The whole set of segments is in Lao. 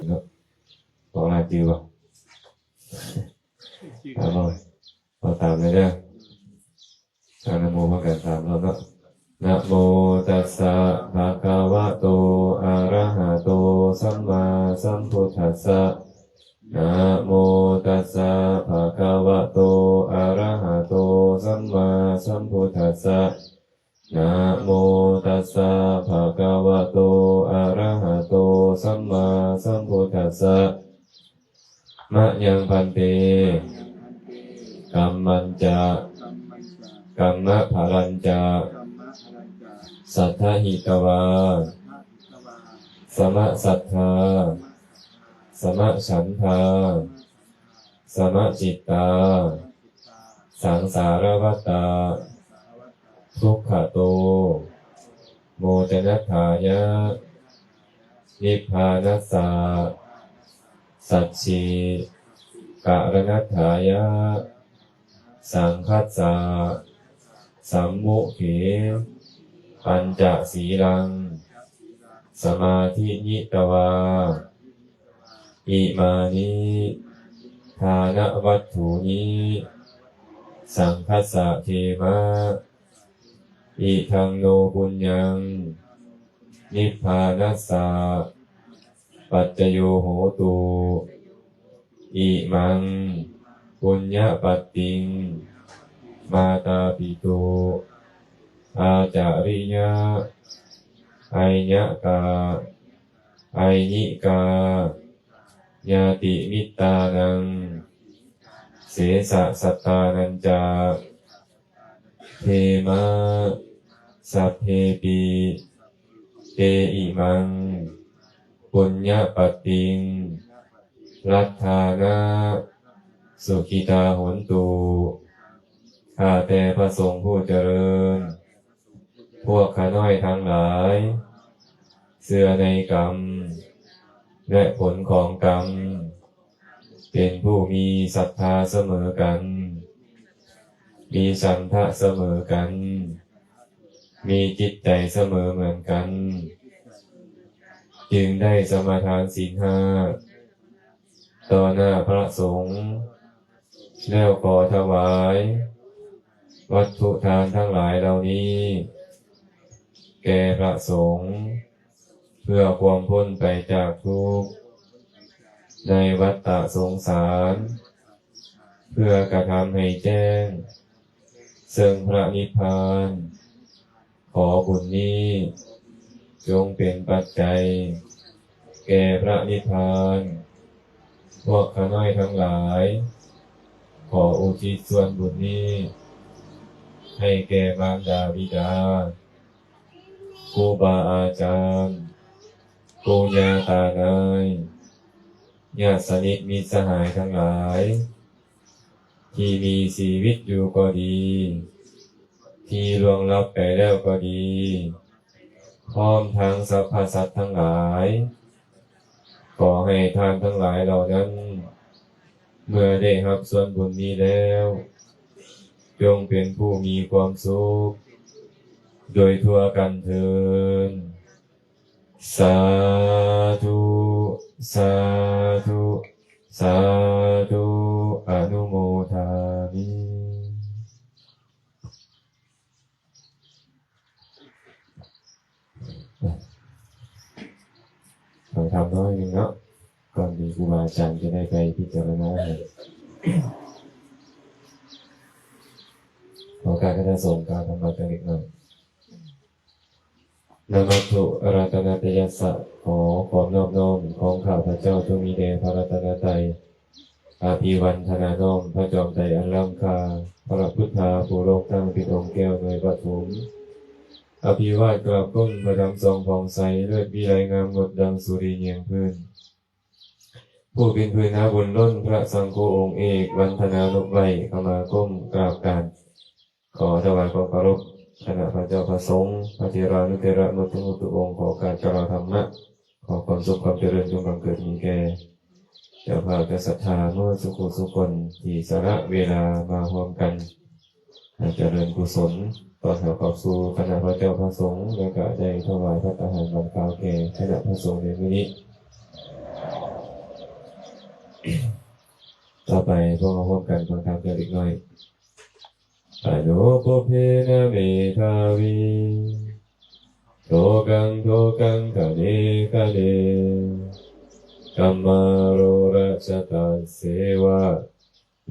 ເນາະ ບອກລາຍຊື່ບໍ່? ເອົາ ເອົາຕາມເລີຍເດີ ອາ ນະໂມ ພ້ອມກັນສາມຮອບເນາະ. ນະໂມຕັດສະ ພະຄະວະໂຕ ອະລະຫະໂຕ ສຳມາສຳພຸດທັດສະ. ນະໂມຕັດສະ ພະຄະວະໂຕ ອະລະຫະໂຕ ສຳມາສຳພຸດທັດສະ. ນະໂມຕັດສະ ພະຄະວະໂຕ ອະລະຫະໂຕ ສຳມາສຳພຸດທັດສະ. ມະຍັງ ພັນເຕ ກຳມັນຈະ ກຳມະພະລັນຈະ ສັດຖະຫິຕະວາ ສະມະສັດຖາ ສະມະສັນທາ ສະມະຈິດຕາ ສັງສາລະວັດຕະ ທຸກຂະໂຕ ໂມຈະນັດຖາຍະ ນິບພານັດສະ ສັດສີກະລະນັດຖາຍະ ສັງຄັດສະ ສຳມຸເຂ ປັນຈະສີລັງ ສະມາທິຍິຕະວາ ອິມານິ ທານະວັດຖຸນິ ສັງຄັດສະເຂມະ ອິທັງໂນປຸນຍັງ ນິບພານັດສະ ປັດຈະໂຍໂຫຕຸ ອິມັງ ປຸນຍະປັດຕິງ ມາຕາປິຕຸ ອາຈາລິຍະ ໄອຍະກາ ໄອນິກາ ຍາຕິມິດຕານັງ ເສສະສັດຕານັນຈາ ເພມະ ສັບເພປິ ເຕ ອິມັງ ປຸນຍະປັດຕິງ ລັດຖານະ ສຸຂິຕາໂຫນຕຸ. ຂ້າແຕ່ພະສົງຜູ້ຈະເລີນ, ພວກຂ້ານ້ອຍທັງຫຼາຍ ເຊື່ອໃນກຳ ແລະ ຜົນຂອງກຳ, ເປັນຜູ້ມີສັດທາສະເໝີກັນ, ມີສັນທະສະເໝີກັນ, ມີຈິດໃຈສະເໝີເໝືອນກັນ, ຈຶ່ງໄດ້ສະມາທານສິນຫ້າຕໍ່ໜ້າພະສົງ, ແລ້ວຂໍຖວາຍວັດຖຸທານທັງຫຼາຍເຫຼົ່ານີ້ ແກ່ພະສົງ ເພື່ອຄວາມພົ້ນໄປຈາກທຸກໃນວັດຕະສົງສານ, ເພື່ອກະທຳໃຫ້ແຈ້ງເຊິ່ງພະນິບພານ. ຂໍບຸນນີ້ຈົ່ງເປັນປັດໄຈແກ່ພະນິບພານ. ພວກຂ້ານ້ອຍທັງຫຼາຍ ຂໍອຸທິດສ່ວນບຸນນີ້ໃຫ້ແກ່ມານດາບິດາ, ຄູບາອາຈານ, ປູ່ຍ່າຕານາຍ, ຍາດສະໜິດມິດສະຫາຍທັງຫຼາຍ ທີ່ມີຊີວິດຢູ່ກໍດີ, ທີ່ລ່ວງລັບໄປແລ້ວກໍດີ, ພ້ອມທັງສັບພະສັດທັງຫຼາຍ. ຂໍໃຫ້ທ່ານທັງຫຼາຍເຫຼົ່ານັ້ນ ເມື່ອໄດ້ຮັບສ່ວນບຸນນີ້ແລ້ວ, ຈົ່ງເປັນຜູ້ມີຄວາມສຸກໂດຍທົ່ວກັນເທີ້ນ. ສາທຸ ສາທຸ ສາທຸ ອະນຸໂມທາມິ. ຟັງທຳໜ້ອຍໜຶ່ງເນາະ ກ່ອນທີ່ຄູບາອາຈານຈະໄດ້ໄປພິຈາລະນາໃຫ້. ຂໍການຄະນະສົງກ່າວທຳມະຈັກເລັກນ້ອຍ. ນະມັດຖຸ ລັດຕະນະຕະຍັດສະ, ຂໍຄວາມນອບນ້ອມຂອງຂ້າພະເຈົ້າຈົ່ງມີແດ່ພະລັດຕະນະໄຕ. ອະພິວັນທະນານ້ອມພະຈອມໄຕອັນລ້ຳຄ່າ, ພະພຸດທາຜູ້ໂລກຕັ້ງເປັນອົງແກ້ວໜ່ວຍປະຖົມ. ອະພິວາດກາບກົ້ມພະທຳສ່ອງຜ່ອງໃສ, ເລີດວິໄລງາມງົດດັ່ງສຸລິແຍງພື້ນ. ຜູ້ເປັນພື້ນນາບຸນລົ້ນ, ພະສັງໂຄອົງເອກ, ວັນທະນານົບໄຫວ້, ຂະມາກົ້ມກາບການ. ຂໍຖວາຍຄວາມເຄົາລົບຄະນະພະເຈົ້າພະສົງ, ພະເຖລານຸເຖລະໝົດທຸກຮູບທຸກອົງ, ຂໍການກ່າວທຳມະ, ຂໍຄວາມສຸກຄວາມຈະເລີນຈົ່ງບັງເກີດມີແກ່ເຈົ້າພາບເຈົ້າສັດທາເໝິດສູ່ຜູ້ສູ່ຄົນທີ່ສະຫຼະເວລາມາຮ່ວມກັນ ໃຫ້ຈະເລີນກຸສົນ ຕໍ່ແຖວເຂົ້າສູ່ຄະນະພະເຈົ້າພະສົງ ແລະ ກະໄດ້ຖວາຍພັດຕາຫານຫວານຄາວແກ່ຄະນະພະສົງໃນມື້ນີ້. ຕໍ່ໄປພວກເຮົາຮ່ວມກັນຟັງທຳກັນເລັກນ້ອຍ. Anupubbena medhāvī thokaṃ thokaṃ khane khane kammāro rassa tasseva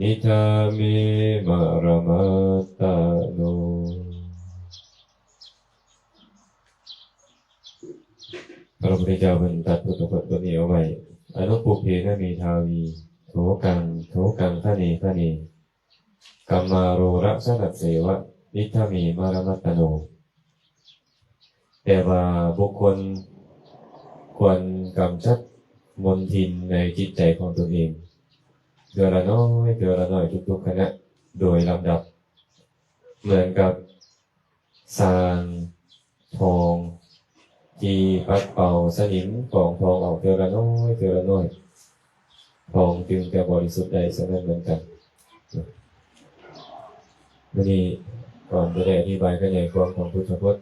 niddhāme maramattano. ພະພຸດທະເຈົ້າເພິ່ນຕັດພຸດທະພົດບົດນີ້ເອົາໄວ້ Anupubbena medhāvī thokaṃ thokaṃ khane khane kammāro rassa tasseva niddhāme maramattano. ແປວ່າບຸກຄົນຄວນກຳຈັດມົນທິນໃນຈິດໃຈຂອງຕົນເອງ ເທື່ອລະໜ້ອຍ ເທື່ອລະໜ້ອຍ ທຸກໆຂະນະ ໂດຍລຳດັບ ເໝືອນກັບຊ່າງທອງທີ່ປັດເປົ່າສະໜິມກອງທອງອອກເທື່ອລະໜ້ອຍ ເທື່ອລະໜ້ອຍ ທອງຈຶ່ງຈະບໍລິສຸດໄດ້ ສະນັ້ນເໝືອນກັນ. ມື້ນີ້ກ່ອນຈະໄດ້ອະທິບາຍຂະຫຍາຍຄວາມຂອງພຸດທະພົດ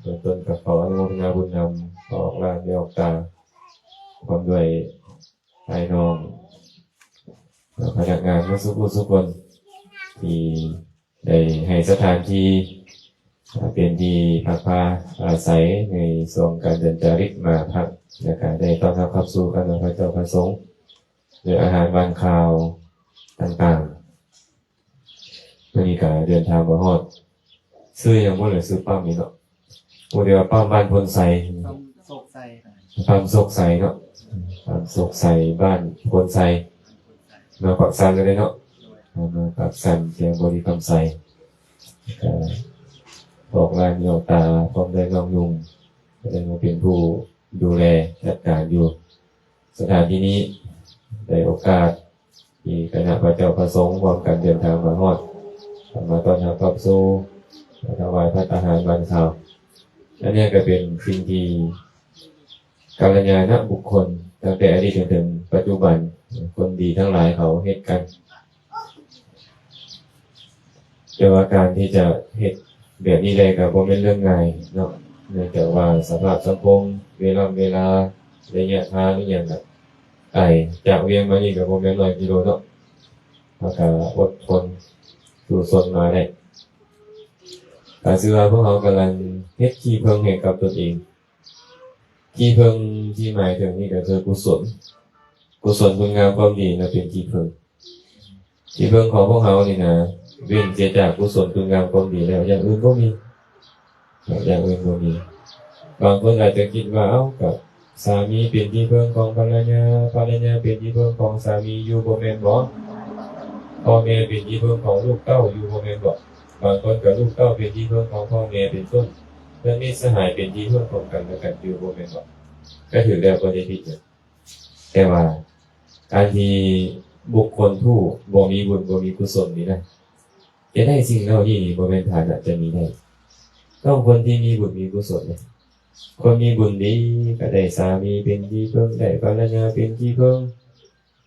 ເບື້ອງຕົ້ນກໍຂໍອະນຸໂມທະນາບຸນນຳ ອອກລ້ານອອກຕາ ພ້ອມດ້ວຍອ້າຍນ້ອງ ແລະ ພະນັກງານໝົດສູ່ຜູ້ສູ່ຄົນ ທີ່ໄດ້ໃຫ້ສະຖານທີ່ເປັນທີ່ພັກພາອາໄສໃນຊ່ວງການເດີນຈາລິກມາພັກ ແລະ ກະໄດ້ຕ້ອນຮັບຂັບສູ່ຄະນະພະເຈົ້າພະສົງ ແລະ ອາຫານຫວານຄາວຕ່າງໆ. ມື້ນີ້ກະເດີນທາງມາຮອດ ຊື່ຫຍັງບໍ່ເລີຍ? ຊື່ປ້ຳນີ້ເນາະ ບໍ່ໄດ້ວ່າປ້ຳບ້ານໂພນໄຊ ປ້ຳໂຊກໄຊ ປ້ຳໂຊກໄຊເນາະ ປ້ຳໂຊກໄຊ ບ້ານໂພນໄຊ ມາປາກຊັນເລີຍເນາະ ມາປາກຊັນ ແຂວງບໍລິຄຳໄຊ. ກະອອກລ້ານອອກຕາ ພ້ອມດ້ວຍນ້ອງນຸ່ງ ກໍໄດ້ມາເປັນຜູ້ດູແລຈັດການຢູ່ ສະຖານທີ່ນີ້ ໄດ້ໂອກາດທີ່ຄະນະພະເຈົ້າພະສົງຮ່ວມກັນເດີນທາງມາຮອດ ມາຕ້ອນຮັບຂັບສູ່ ມາຖວາຍພັດຕາຫານຫວານຄາວ. ອັນນີ້ກໍເປັນສິ່ງທີ່ກັນລະຍານະບຸກຄົນ ຕັ້ງແຕ່ອະດີດຈົນເຖິງປັດຈຸບັນ ຄົນດີທັງຫຼາຍເຂົາເຮັດກັນ. ແຕ່ວ່າການທີ່ຈະເຮັດແບບນີ້ໄດ້ກໍບໍ່ແມ່ນເລື່ອງງ່າຍເນາະ ເນື່ອງຈາກວ່າສະພາບສັງຄົມ ເວລາ ເວລາ ໄລຍະທາງອີ່ຫຍັງກໍໄກ ຈາກວຽງມານີ້ກໍບໍ່ແມ່ນຮ້ອຍກິໂລເນາະ ເຮົາກໍອົດທົນສູ້ຊົນມາໄດ້. ກໍຊື່ວ່າພວກເຮົາກຳລັງເຮັດທີ່ເພິ່ງໃຫ້ກັບຕົນເອງ. ທີ່ເພິ່ງທີ່ໝາຍເຖິງນີ້ກໍຄືກຸສົນ ກຸສົນຄຸນງາມຄວາມດີນະເປັນທີ່ເພິ່ງ. ທີ່ເພິ່ງຂອງພວກເຮົານີ້ນະ ເວັ້ນເສຍຈາກກຸສົນຄຸນງາມຄວາມດີແລ້ວ ຢ່າງອື່ນບໍ່ມີ ຢ່າງອື່ນບໍ່ມີ. ບາງຄົນອາດຈະຄິດວ່າ ເອົ້າ ກໍສາມີເປັນທີ່ເພິ່ງຂອງພັນລະຍາ ພັນລະຍາເປັນທີ່ເພິ່ງຂອງສາມີຢູ່ ບໍ່ແມ່ນບໍ? ພໍ່ແມ່ເປັນທີ່ເພິ່ງຂອງລູກເຕົ້າຢູ່ ບໍ່ແມ່ນບໍ? ບາງຄົນກໍລູກເຕົ້າເປັນທີ່ເພິ່ງຂອງພໍ່ແມ່ເປັນຕົ້ນ ເພື່ອນມິດສະຫາຍເປັນທີ່ເພິ່ງຂອງກັນແລະກັນຢູ່ ບໍ່ແມ່ນບໍ? ກໍຖືກແລ້ວ ບໍ່ໄດ້ຜິດຫຍັງ. ແຕ່ວ່າການທີ່ບຸກຄົນຜູ້ບໍ່ມີບຸນບໍ່ມີກຸສົນນີ້ນະ ຈະໄດ້ສິ່ງເຫຼົ່ານີ້ນີ້ ບໍ່ແມ່ນຖານະຈະມີໄດ້. ຕ້ອງຄົນທີ່ມີບຸນມີກຸສົນເດ້. ຄົນມີບຸນດີກໍໄດ້ສາມີເປັນທີ່ເພິ່ງ ໄດ້ພັນລະຍາເປັນທີ່ເພິ່ງ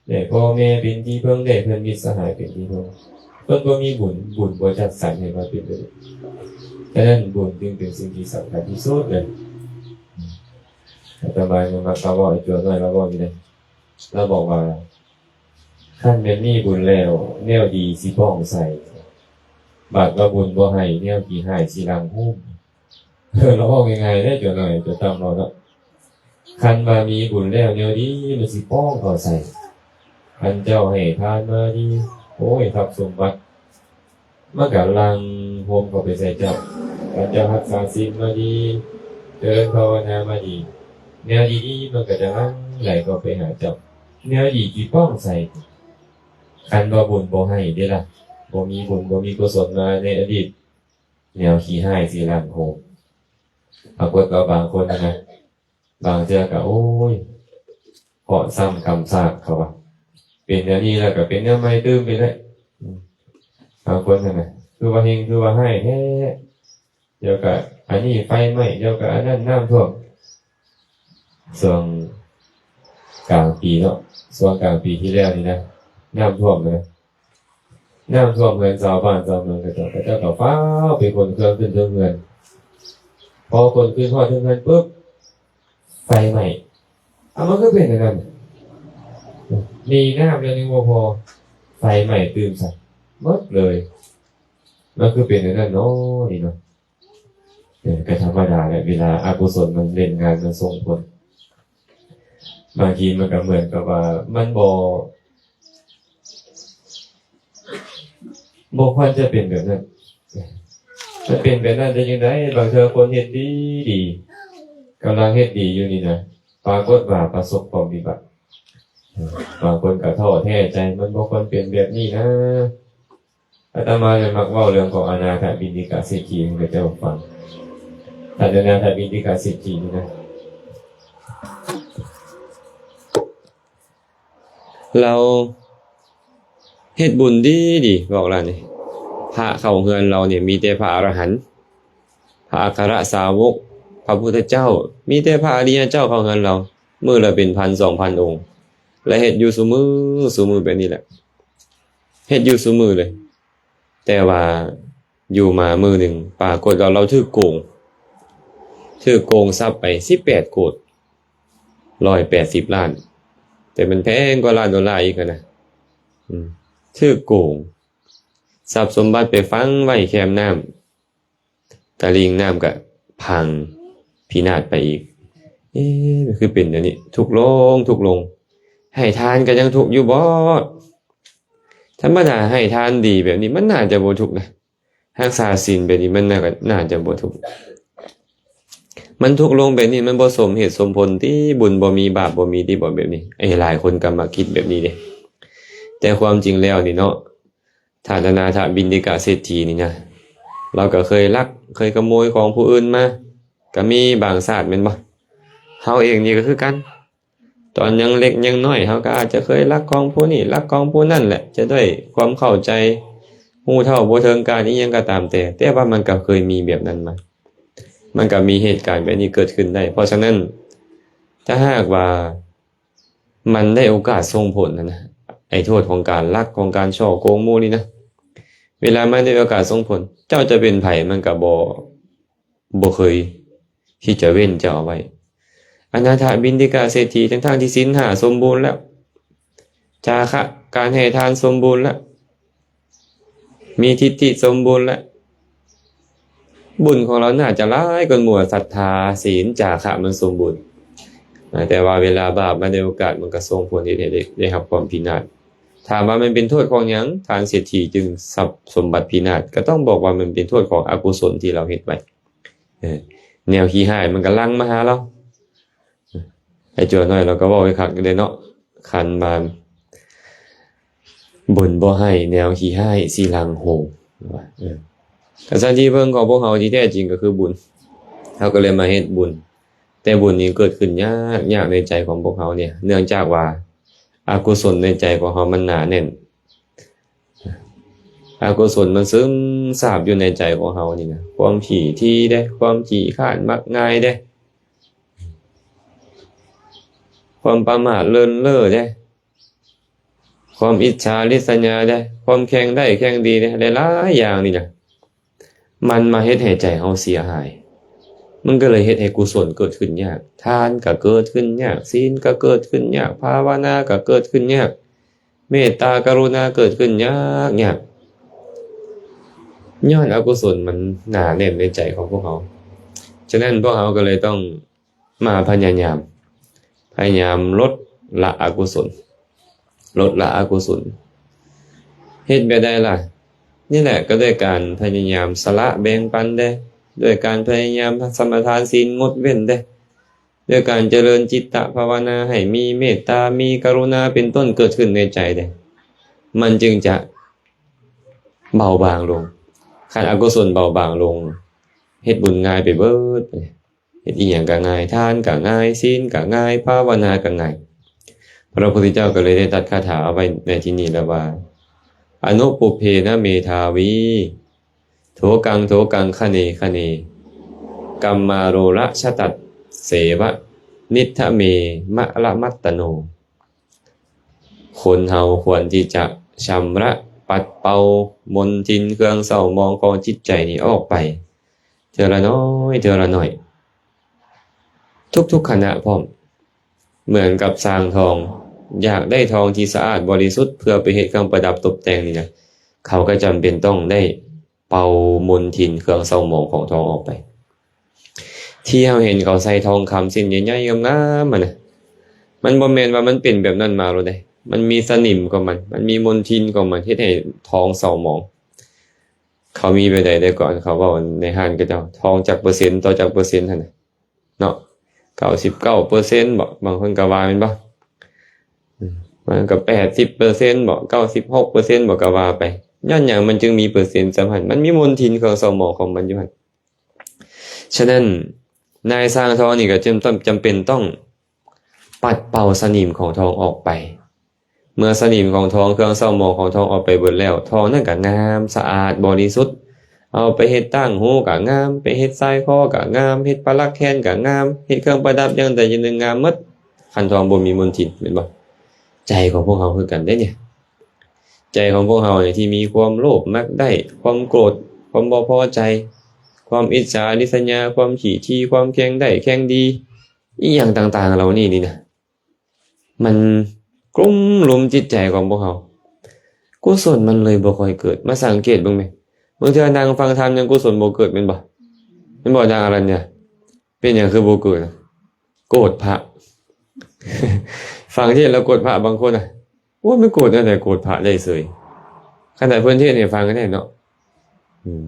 ໄດ້ພໍ່ແມ່ເປັນທີ່ເພິ່ງ ໄດ້ເພື່ອນມິດສະຫາຍເປັນທີ່ເພິ່ງ. ຄົນບໍ່ມີບຸນ ບຸນບໍ່ຈັດສັນໃຫ້ມາເປັນແບບນີ້. ສະນັ້ນບຸນຈຶ່ງເປັນສິ່ງທີ່ສຳຄັນທີ່ສຸດເລີຍ. ອາດຕະມາຍັງມັກມາເວົ້າ ໄອ້ຕົວນ້ອຍລາວເວົ້າຢູ່ເດ້ ລາວບອກວ່າ ຄັນແມ່ນມີບຸນແລ້ວ ແນວດີຊິປ່ອງໃສ ບາດວ່າບຸນບໍ່ໃຫ້ ແນວຂີ້ຮ້າຍຊິຫຼັ່ງໂຮມ. ເອີ ລາວເວົ້າງ່າຍໆເດ້ ຕົວນ້ອຍຕົວຕ່ຳເວົ້າເນາະ. ຄັນວ່າມີບຸນແລ້ວ ແນວດີມັນຊິປ່ອງເຂົ້າໃສ. ຄັນເຈົ້າໃຫ້ທານມາດີ ໂອ້ຍ ຊັບສົມບັດ ມັນກໍຫຼັ່ງໂຮມເຂົ້າໄປໃສ່ເຈົ້າ. ຄັນເຈົ້າຮັກສາສິນມາດີ ເຈີລິນພາວະນາມາດີ ແນວດີໆມັນກໍຈະຫຼັ່ງໄຫຼເຂົ້າໄປຫາເຈົ້າ. ແນວດີທີ່ປ່ອງໃສ. ຄັນວ່າບຸນບໍ່ໃຫ້ເດ້ລະ ບໍ່ມີບຸນ ບໍ່ມີກຸສົນມາໃນອະດີດ ແນວຂີ້ຮ້າຍຊິຫຼັ່ງໂຮມ. ປາກົດວ່າບາງຄົນນະ ບາງເທື່ອກໍ ໂອ້ຍ ເຄາະຊ້ຳກຳຊາກ ເຂົາວ່າ ເປັນແນວນີ້ແລ້ວກໍເປັນແນວໃໝ່ຕື່ມໄປເລີຍ. ອືມ ບາງຄົນຫັ້ນນະ ຄືວ່າເຮັງ ຄືວ່າຮ້າຍແທ້ ດຽວກໍອັນນີ້ໄຟໄໝ້ ດຽວກໍອັນນັ້ນນ້ຳຖ້ວມ. ຊ່ວງກາງປີເນາະ ຊ່ວງກາງປີທີ່ແລ້ວນີ້ນະ ນ້ຳຖ້ວມນະ ນ້ຳຖ້ວມເຮືອນຊາວບ້ານຊາວເມືອງເຂົາເຈົ້າ ເຂົາເຈົ້າກໍຟ້າວໄປຂົນເຄື່ອງຂຶ້ນເທິງເຮືອນ. ພໍຂົນຂຶ້ນຮອດເທິງເຮືອນປຶບ ໄຟໄໝ້. ເອົາ ມັນຄືເປັນຈັ່ງຊັ້ນ? ມີນ້ຳແລ້ວຍັງບໍ່ພໍ ໄຟໄໝ້ຕື່ມໃສ່ໝົດເລີຍ. ມັນຄືເປັນແນວນັ້ນເນາະນີ້ເນາະ. ເອີ ກໍທຳມະດາແຫຼະ ເວລາອະກຸສົນມັນເລ່ນງານ ມັນສົ່ງຜົນ ບາງທີມັນກໍເໝືອນກັບວ່າມັນບໍ່ ບໍ່ຄວນຈະເປັນແບບນັ້ນ. ມັນເປັນແບບນັ້ນໄດ້ຈັ່ງໃດ? ບາງເທື່ອຄົນເຮັດດີໆ ກຳລັງເຮັດດີຢູ່ນີ້ນະ ປາກົດວ່າປະສົບຄວາມວິບັດ. ບາງຄົນກໍທໍ້ແທ້ໃຈ ມັນບໍ່ຄວນເປັນແບບນີ້ນະ. ອາດຕະມາເລີຍມັກເວົ້າເລື່ອງຂອງອະນາຖະບິນດິກະເສດຖີໃຫ້ເຂົາເຈົ້າຟັງ. ທ່ານອະນາຖະບິນດິກະເສດຖີນີ້ນະ ລາວເຮັດບຸນດີໆ ບອກລາວນີ້ ພະເຂົ້າເຮືອນລາວນີ້ມີແຕ່ພະອະລະຫັນ ພະອັກຄະລະສາວົກ ພະພຸດທະເຈົ້າ ມີແຕ່ພະອະລິຍະເຈົ້າເຂົ້າເຮືອນລາວ ມື້ລະເປັນພັນສອງພັນອົງ ແລະ ເຮັດຢູ່ຊຸມື້ ຊຸມື້ແບບນີ້ແຫຼະ ເຮັດຢູ່ຊຸມື້ເລີຍ. ແຕ່ວ່າຢູ່ມາມື້ໜຶ່ງ ປາກົດວ່າລາວຖືກໂກງ ຖືກໂກງຊັບໄປສິບແປດໂກດ ຮ້ອຍແປດສິບລ້ານ ແຕ່ມັນແພງກວ່າລ້ານໂດລາອີກຫັ້ນນະ. ອືມ ຖືກໂກງ ຊັບສົມບັດໄປຝັງໄວ້ແຄມນ້ຳ ຕະລິ່ງນ້ຳກະພັງພິນາດໄປອີກ. ເອ ມັນຄືເປັນແນວນີ້ ທຸກລົງ ທຸກລົງ ໃຫ້ທານກໍຍັງທຸກຢູ່ບໍ? ທຳມະດາໃຫ້ທານດີແບບນີ້ ມັນໜ້າຈະບໍ່ທຸກນະ. ຮັກສາສິນແບບນີ້ ມັນໜ້າ ໜ້າຈະບໍ່ທຸກ. ມັນທຸກລົງແບບນີ້ ມັນບໍ່ສົມເຫດສົມຜົນຕິ? ບຸນບໍ່ມີ ບາບບໍ່ມີຕິບໍ ແບບນີ້? ເອີ ຫຼາຍຄົນກໍມັກຄິດແບບນີ້ເດ້. ແຕ່ຄວາມຈິງແລ້ວນີ້ເນາະ ທ່ານອະນາຖະບິນດິກະເສດຖີນີ້ນະ ລາວກໍເຄີຍລັກ ເຄີຍຂະໂມຍຂອງຜູ້ອື່ນມາ ກໍມີບາງຊາດແມ່ນບໍ່? ເຮົາເອງນີ້ກໍຄືກັນ ຕອນຍັງເລັກຍັງນ້ອຍ ເຮົາກໍອາດຈະເຄີຍລັກຂອງຜູ້ນີ້ ລັກຂອງຜູ້ນັ້ນແຫຼະ ຈະດ້ວຍຄວາມເຂົ້າໃຈ ຮູ້ເທົ່າບໍ່ເຖິງການອີ່ຫຍັງກໍຕາມແຕ່ ແຕ່ວ່າມັນກໍເຄີຍມີແບບນັ້ນມາ ມັນກໍມີເຫດການແບບນີ້ເກີດຂຶ້ນໄດ້. ເພາະສະນັ້ນ ຖ້າຫາກວ່າມັນໄດ້ໂອກາດສົ່ງຜົນຫັ້ນນະ ໄອ້ໂທດຂອງການລັກ ຂອງການສໍ້ໂກງໝູ່ນີ້ນະ ເວລາມັນໄດ້ໂອກາດສົ່ງຜົນ ເຈົ້າຈະເປັນໃຜ ມັນກໍບໍ່ ບໍ່ເຄີຍທີ່ຈະເວັ້ນເຈົ້າເອົາໄວ້. ອະນາຖະບິນດິກະເສດຖີ ທັງໆທີ່ສິນຫ້າສົມບູນແລ້ວ ຈາຄະ ການໃຫ້ທານສົມບູນແລ້ວ ມີທິດຖິສົມບູນແລ້ວ ບຸນຂອງລາວໜ້າຈະຫຼາຍກວ່າໝູ່ ສັດທາ ສິນ ຈາຄະ ມັນສົມບູນ. ອາ ແຕ່ວ່າເວລາບາບມາໃນໂອກາດ ມັນກໍສົ່ງຜົນເຮັດໃຫ້ໄດ້ ໄດ້ຮັບຄວາມພິນາດ. ຖາມວ່າມັນເປັນໂທດຂອງຫຍັງ ທ່ານເສດຖີຈຶ່ງຊັບສົມບັດພິນາດ? ກໍຕ້ອງບອກວ່າມັນເປັນໂທດຂອງອະກຸສົນທີ່ລາວເຮັດໄວ້. ເອີ ແນວຂີ້ຮ້າຍມັນກໍຫຼັ່ງມາຫາລາວ. ໄອ້ຈົວນ້ອຍລາວກໍເວົ້າໄວ້ຄັກຢູ່ເດ້ເນາະ ຄັນວ່າ ບຸນບໍ່ໃຫ້ແນວຂີ້ຮ້າຍຊິຫຼັ່ງໂຫ. ວ່າ ເອີ ກະສັນທີ່ເບິ່ງຂອງພວກເຮົາທີ່ແທ້ຈິງກໍຄືບຸນ ເຮົາກໍເລີຍມາເຮັດບຸນ ແຕ່ບຸນນີ້ເກີດຂຶ້ນຍາກ ຍາກໃນໃຈຂອງພວກເຮົານີ້ ເນື່ອງຈາກວ່າອະກຸສົນໃນໃຈຂອງເຮົາມັນໜາແໜ້ນ. ອະກຸສົນມັນຊຶມຊາບຢູ່ໃນໃຈຂອງເຮົານີ້ນະ ຄວາມຂີ້ຖີ່ເດ້ ຄວາມຂີ້ຄ້ານມັກງ່າຍເດ້ ຄວາມປະໝາດເລີນເລີເດ້ ຄວາມອິດສາລິດສະຫຍາເດ້ ຄວາມແຂ່ງໄດ້ແຂ່ງດີເດ້ ຫຼາຍໆຢ່າງນີ້ນະ ມັນມາເຮັດໃຫ້ໃຈເຮົາເສຍຫາຍ ມັນກໍເລີຍເຮັດໃຫ້ກຸສົນເກີດຂຶ້ນຍາກ ທານກໍເກີດຂຶ້ນຍາກ ສິນກໍເກີດຂຶ້ນຍາກ ພາວະນາກໍເກີດຂຶ້ນຍາກ ເມດຕາກະລຸນາເກີດຂຶ້ນຍາກ ຍາກ ຍ້ອນອະກຸສົນມັນໜາແໜ້ນໃນໃຈຂອງພວກເຮົາ. ສະນັ້ນພວກເຮົາກໍເລີຍຕ້ອງມາພະຍາຍາມ ພະຍາຍາມລົດລະອະກຸສົນ ລົດລະອະກຸສົນ ເຮັດແບບໃດລະ? ນີ້ແຫຼະ ກໍດ້ວຍການພະຍາຍາມສະຫຼະແບ່ງປັນເດ້ ດ້ວຍການພະຍາຍາມສະມາທານ ສິນ ງົດເວັ້ນເດ້ ດ້ວຍການຈະເລີນຈິດຕະພາວະນາໃຫ້ມີເມດຕາ ມີກະລຸນາເປັນຕົ້ນເກີດຂຶ້ນໃນໃຈເດ້ ມັນຈຶ່ງຈະເບົາບາງລົງ. ຄັນອະກຸສົນເບົາບາງລົງ ເຮັດບຸນງ່າຍໄປເບີດ ເຮັດອີ່ຫຍັງກໍງ່າຍ ທານກໍງ່າຍ ສິນກໍງ່າຍ ພາວະນາກໍງ່າຍ. ພະພຸດທະເຈົ້າກໍເລີຍໄດ້ຕັດຄາຖາເອົາໄວ້ໃນທີ່ນີ້ແລ້ວວ່າ ອະນຸປຸບເພນະເມທາວີ ໂທກັງໂທກັງຄະເນຄະເນ ກັມມາໂຣລະຊະຕັດເສວະ ນິດທະເມມະລະມັດຕະໂນ. ຄົນເຮົາຄວນທີ່ຈະຊຳລະປັດເປົ່າມົນທິນເຄື່ອງເສົ້າໝອງຂອງຈິດໃຈນີ້ອອກໄປ ເທື່ອລະໜ້ອຍ ເທື່ອລະໜ້ອຍ ທຸກໆຂະນະພ້ອມ ເໝືອນກັບຊ່າງທອງ ຢາກໄດ້ທອງທີ່ສະອາດບໍລິສຸດເພື່ອໄປເຮັດເຄື່ອງປະດັບຕົບແຕ່ງນີ້ນະ ເຂົາກໍຈຳເປັນຕ້ອງໄດ້ເປົ່າມົນທິນເຄື່ອງເສົ້າໝອງຂອງທອງອອກໄປ. ທີ່ເຮົາເຫັນເຂົາໃສ່ທອງຄຳເສັ້ນໃຫຍ່ໆງາມໆຫັ້ນນະ ມັນບໍ່ແມ່ນວ່າມັນເປັນແບບນັ້ນມາໂລດເດ້. ມັນມີສະໜິມຂອງມັນ, ມັນມີມົນທິນຂອງມັນ ເຮັດໃຫ້ທອງເສົ້າໝອງ. ເຂົາມີແບບໃດແຕ່ກ່ອນ ເຂົາເວົ້າໃນຮ້ານເຂົາເຈົ້າ ທອງຈັກເປີເຊັນຕໍ່ຈັກເປີເຊັນຫັ້ນນະ ເນາະ ເກົ້າສິບເກົ້າເປີເຊັນບໍ ບາງຄົນກໍວ່າແມ່ນບໍ່? ອືມ ມັນກໍແປດສິບເປີເຊັນບໍ ເກົ້າສິບຫົກເປີເຊັນບໍ ກໍວ່າໄປ. ຍ້ອນຫຍັງມັນຈຶ່ງມີເປີເຊັນສ່ຳຫັ້ນ? ມັນມີມົນທິນເຄື່ອງເສົ້າໝອງຂອງມັນຢູ່ຫັ້ນ. ສະນັ້ນ ນາຍຊ່າງທອງນີ້ກໍຈຳຕ້ອງ ຈຳເປັນຕ້ອງປັດເປົ່າສະໜິມຂອງທອງອອກໄປ. ເມື່ອສະໜິມຂອງທອງ ເຄື່ອງເສົ້າໝອງຂອງທອງອອກໄປເບິດແລ້ວ ທອງນັ້ນກໍງາມ ສະອາດ ບໍລິສຸດ. ເອົາໄປເຮັດຕ່າງຫູກໍງາມ, ໄປເຮັດສາຍຄໍກໍງາມ, ເຮັດປະຫຼັກແຂນກໍງາມ, ເຮັດເຄື່ອງປະດັບຢ່າງໃດຢ່າງໜຶ່ງງາມໝົດ ຄັນທອງບໍ່ມີມົນທິນ ແມ່ນບໍ່? ໃຈຂອງພວກເຮົາຄືກັນເດ້ນີ້ ໃຈຂອງພວກເຮົານີ້ທີ່ມີຄວາມໂລບ ມັກໄດ້, ຄວາມໂກດ, ຄວາມບໍ່ພໍໃຈ, ຄວາມອິດສາລິດສະຍາ, ຄວາມຂີ້ຖີ່, ຄວາມແຂ່ງໄດ້ແຂ່ງດີ ອີ່ຫຍັງຕ່າງໆເຫຼົ່ານີ້ນີ້ນະ ມັນກຸມລຸມຈິດໃຈຂອງພວກເຮົາ ກຸສົນມັນເລີຍບໍ່ຄ່ອຍເກີດ. ມາສັງເກດເບິ່ງແມະ ບາງເທື່ອນັ່ງຟັງທຳຍັງກຸສົນບໍ່ເກີດແມ່ນບໍ່? ແມ່ນບໍ່ນາງອະລັນຍາ? ເປັນຫຍັງຄືບໍ່ເກີດ? ໂກດພະ. ຟັງເທດແລ້ວໂກດພະບາງຄົນນະ ໂອ້ຍ ມັນໂກດແນວໃດ ໂກດພະໄດ້ເສີຍ ຂະໜາດເພິ່ນເທດໃຫ້ຟັງກໍໄດ້ເນາະ. ອືມ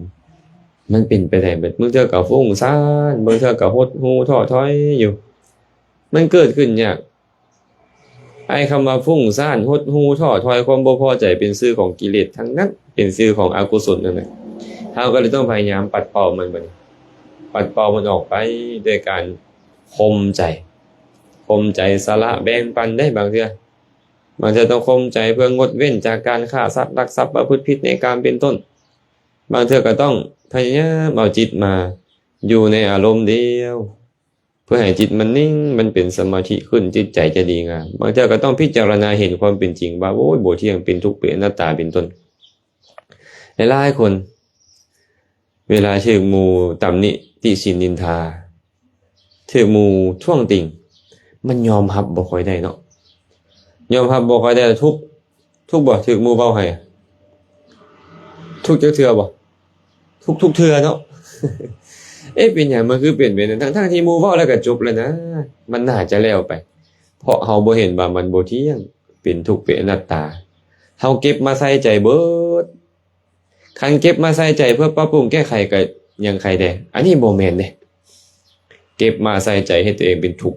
ມັນເປັນໄປໄດ້ເບິດ. ບາງເທື່ອກໍຟຸ້ງສ້ານ, ບາງເທື່ອກໍຫົດຫູ້ທໍ້ຖອຍຢູ່. ມັນເກີດຂຶ້ນຍາກ. ໄອ້ຄຳວ່າຟຸ້ງສ້ານ, ຫົດຫູ້ທໍ້ຖອຍ, ຄວາມບໍ່ພໍໃຈ ເປັນຊື່ຂອງກິເລດທັງນັ້ນ, ເປັນຊື່ຂອງອະກຸສົນທັງນັ້ນ. ເຮົາກໍເລີຍຕ້ອງພະຍາຍາມປັດເປົ່າມັນບັດນີ້. ປັດເປົ່າມັນອອກໄປດ້ວຍການຂົ່ມໃຈ, ຂົ່ມໃຈສະຫຼະແບ່ງປັນໄດ້ບາງເທື່ອ. ບາງເທື່ອຕ້ອງຂົ່ມໃຈເພື່ອງົດເວັ້ນຈາກການຂ້າສັດ, ລັກຊັບ, ປະພຶດຜິດໃນກາມ ເປັນຕົ້ນ. ບາງເທື່ອກໍຕ້ອງພະຍາຍາມເອົາຈິດມາຢູ່ໃນອາລົມດຽວ ເພື່ອໃຫ້ຈິດມັນນິ່ງ, ມັນເປັນສະມາທິຂຶ້ນ, ຈິດໃຈຈະດີງາມ. ບາງເທື່ອກໍຕ້ອງພິຈາລະນາເຫັນຄວາມເປັນຈິງວ່າ ໂອ້ຍ ບໍ່ທ່ຽງ, ເປັນທຸກ, ເປັນອະນັດຕາ ເປັນຕົ້ນ. ຫຼາຍໆຄົນ ເວລາຖືກໝູ່ຕຳໜິຕິຊິນນິນທາ, ຖືກໝູ່ທ້ວງຕິງ, ມັນຍອມຮັບບໍ່ຄ່ອຍໄດ້ເນາະ. ຍອມຮັບບໍ່ຄ່ອຍໄດ້ ທຸກ, ທຸກບໍ່? ຖືກໝູ່ເວົ້າໃຫ້ ທຸກຈັກເທື່ອບໍ່? ທຸກທຸກເທື່ອເນາະ. ເອະ ເປັນຫຍັງມັນຄືເປັນແບບນັ້ນ? ທັງໆທີ່ໝູ່ເວົ້າແລ້ວກໍຈົບແລ້ວນະ, ມັນໜ້າຈະແລ້ວໄປ. ເພາະເຮົາບໍ່ເຫັນວ່າມັນບໍ່ທ່ຽງ, ເປັນທຸກ, ເປັນອະນັດຕາ. ເຮົາເກັບມາໃສ່ໃຈເບິດ. ຄັນເກັບມາໃສ່ໃຈເພື່ອປັບປຸງແກ້ໄຂກໍຍັງໄຄແດ່. ອັນນີ້ບໍ່ແມ່ນເດ້. ເກັບມາໃສ່ໃຈເຮັດຕົວເອງເປັນທຸກ,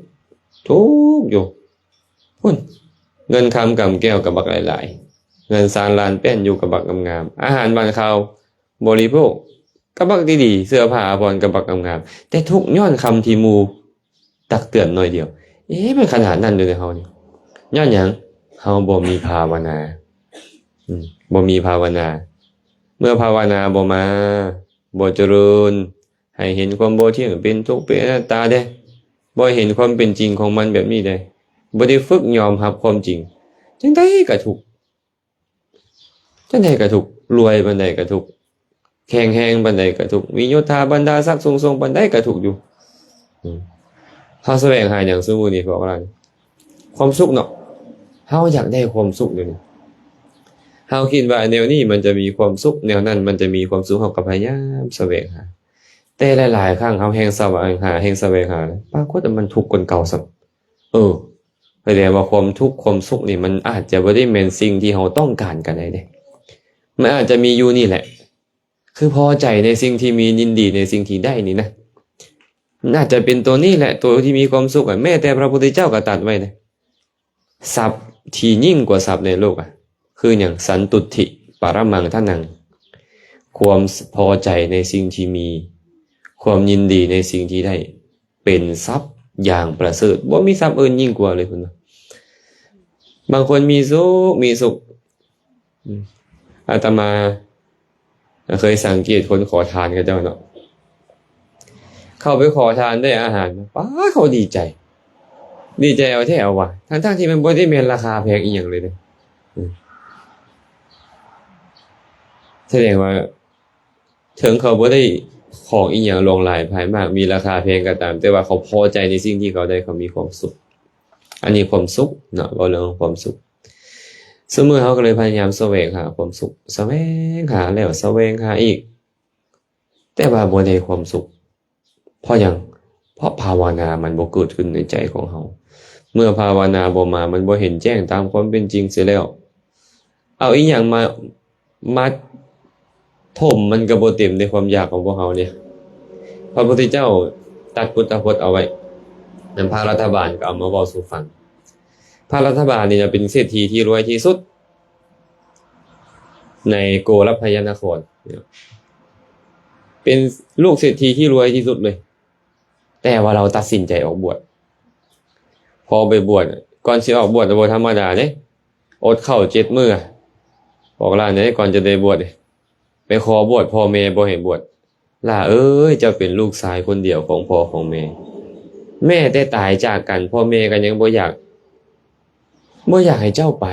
ທຸກຢູ່. ພຸ້ນ, ເງິນຄຳກຳແກ້ວກໍບັກຫຼາຍໆ, ເຮືອນຊານລານແປ້ນຢູ່ກໍບັກງາມໆ, ອາຫານຫວານຄາວບໍລິໂພກກໍບັກດີໆ, ເສື້ອຜ້າອາພອນກໍບັກງາມໆ, ແຕ່ທຸກຍ້ອນຄຳທີ່ໝູ່ ຕັກເຕືອນໜ້ອຍດຽວ. ເອະ ມັນຂະໜາດນັ້ນເລີຍເຮົານີ້. ຍ້ອນຫຍັງ? ເຮົາບໍ່ມີພາວະນາ. ອືມ ບໍ່ມີພາວະນາ. ເມື່ອພາວະນາບໍ່ມາ, ບໍ່ຈະເລີນ, ໃຫ້ເຫັນຄວາມບໍ່ທ່ຽງ, ເປັນທຸກ, ເປັນອະນັດຕາເດ້. ບໍ່ເຫັນຄວາມເປັນຈິງຂອງມັນແບບນີ້ເດ້. ບໍ່ໄດ້ຝຶກຍອມຮັບຄວາມຈິງ. ຈັ່ງໃດກໍທຸກ. ຈັ່ງໃດກໍທຸກ, ລວຍປານໃດກໍທຸກ, ແຂງແຮງປານໃດກໍທຸກ, ມີຍົດຖາບັນດາສັກສູງສົ່ງປານໃດກໍທຸກຢູ່. ອືມ ເຮົາສະແຫວງຫາຫຍັງຊຸມື້ນີ້ພວກເຮົາ? ຄວາມສຸກເນາະ. ເຮົາຢາກໄດ້ຄວາມສຸກດຽວນີ້. ເຮົາຄິດວ່າແນວນີ້ມັນຈະມີຄວາມສຸກ, ແນວນັ້ນມັນຈະມີຄວາມສຸກ, ເຮົາກໍພະຍາຍາມສະແຫວງຫາ. ແຕ່ຫຼາຍໆຄັ້ງເຮົາແຮ່ງສະແຫວງຫາ, ແຮ່ງສະແຫວງຫາ, ປາກົດວ່າມັນທຸກກວ່າເກົ່າຊ້ຳ. ເອີ ສະແດງວ່າຄວາມທຸກຄວາມສຸກນີ້ ມັນອາດຈະບໍ່ໄດ້ແມ່ນສິ່ງທີ່ເຮົາຕ້ອງການກໍໄດ້ເດ້. ມັນອາດຈະມີຢູ່ນີ້ແຫຼະ, ຄືພໍໃຈໃນສິ່ງທີ່ມີ, ຍິນດີໃນສິ່ງທີ່ໄດ້ນີ້ນະ. ມັນອາດຈະເປັນໂຕນີ້ແຫຼະ, ໂຕທີ່ມີຄວາມສຸກອະ. ແມ້ແຕ່ພະພຸດທະເຈົ້າກໍຕັດໄວ້ນະ, ຊັບທີ່ຍິ່ງກວ່າຊັບໃນໂລກອະ ຄືຫຍັງ? ສັນຕຸດຖິປະຣະມັງທະນັງ, ຄວາມ ສ- ພໍໃຈໃນສິ່ງທີ່ມີ, ຄວາມຍິນດີໃນສິ່ງທີ່ໄດ້ ເປັນຊັບຢ່າງປະເສີດ, ບໍ່ມີຊັບອື່ນຍິ່ງກວ່າເລີຍ ເພິ່ນວ່າ. ບາງຄົນມີສຸກ, ມີສຸກ. ອາຕະມາເຄີຍສັງເກດຄົນຂໍທານເຂົາເຈົ້າເນາະ, ເຂົາໄປຂໍທານໄດ້ອາຫານ, ປ້າດ ເຂົາດີໃຈ, ດີໃຈເອົາແທ້ເອົາວ່າ, ທັງໆທີ່ມັນບໍ່ໄດ້ແມ່ນລາຄາແພງອີ່ຫຍັງເລີຍເດ້. ສະແດງວ່າ ເຖິງເຂົາບໍ່ໄດ້ຂອງອີ່ຫຍັງຫຼວງຫຼາຍພາຍມາກ, ມີລາຄາແພງກໍຕາມ, ແຕ່ວ່າເຂົາພໍໃຈໃນສິ່ງທີ່ເຂົາໄດ້, ເຂົາມີຄວາມສຸກ. ອັນນີ້ຄວາມສຸກເນາະ ເວົ້າເລື່ອງຄວາມສຸກ. ຊຸມື້ເຮົາກໍເລີຍພະຍາຍາມສະແຫວງຫາຄວາມສຸກ, ສະແຫວງຫາແລ້ວສະແຫວງຫາອີກ, ແຕ່ວ່າບໍ່ໄດ້ຄວາມສຸກ. ເພາະຫຍັງ? ເພາະພາວະນາມັນບໍ່ເກີດຂຶ້ນໃນໃຈຂອງເຮົາ. ເມື່ອພາວະນາບໍ່ມາ, ມັນບໍ່ເຫັນແຈ້ງຕາມຄວາມເປັນຈິງເສຍແລ້ວ, ເອົາອີ່ຫຍັງມາ ມາຖົມມັນກໍບໍ່ເຕັມໃນຄວາມຢາກຂອງພວກເຮົາເດ້. ພະພຸດທະເຈົ້າຕັດພຸດທະພົດເອົາໄວ້, ນັ້ນພະລັດຖະບານກໍເອົາມາເວົ້າສູ່ຟັງ. ພະລັດຖະບານນີ້ນະ ເປັນເສດຖີທີ່ລວຍທີ່ສຸດໃນໂກລັບພະຍະນະຄອນ, ເປັນລູກເສດຖີທີ່ລວຍທີ່ສຸດເລີຍ. ແຕ່ວ່າລາວຕັດສິນໃຈອອກບວດ. ພໍໄປບວດ, ກ່ອນຊິອອກບວດບໍ່ທຳມະດາເດ້, ອົດເຂົ້າເຈັດມື້. ບອກຫຼານເດ້, ກ່ອນຈະໄດ້ບວດ, ໄປຂໍບວດ, ພໍ່ແມ່ບໍ່ໃຫ້ບວດ. ຫຼ້າເອີຍ, ເຈົ້າເປັນລູກຊາຍຄົນດຽວຂອງພໍ່ຂອງແມ່. ແມ້ແຕ່ຕາຍຈາກກັນ, ພໍ່ແມ່ກໍຍັງບໍ່ຢາກ, ບໍ່ຢາກໃຫ້ເຈົ້າໄປ.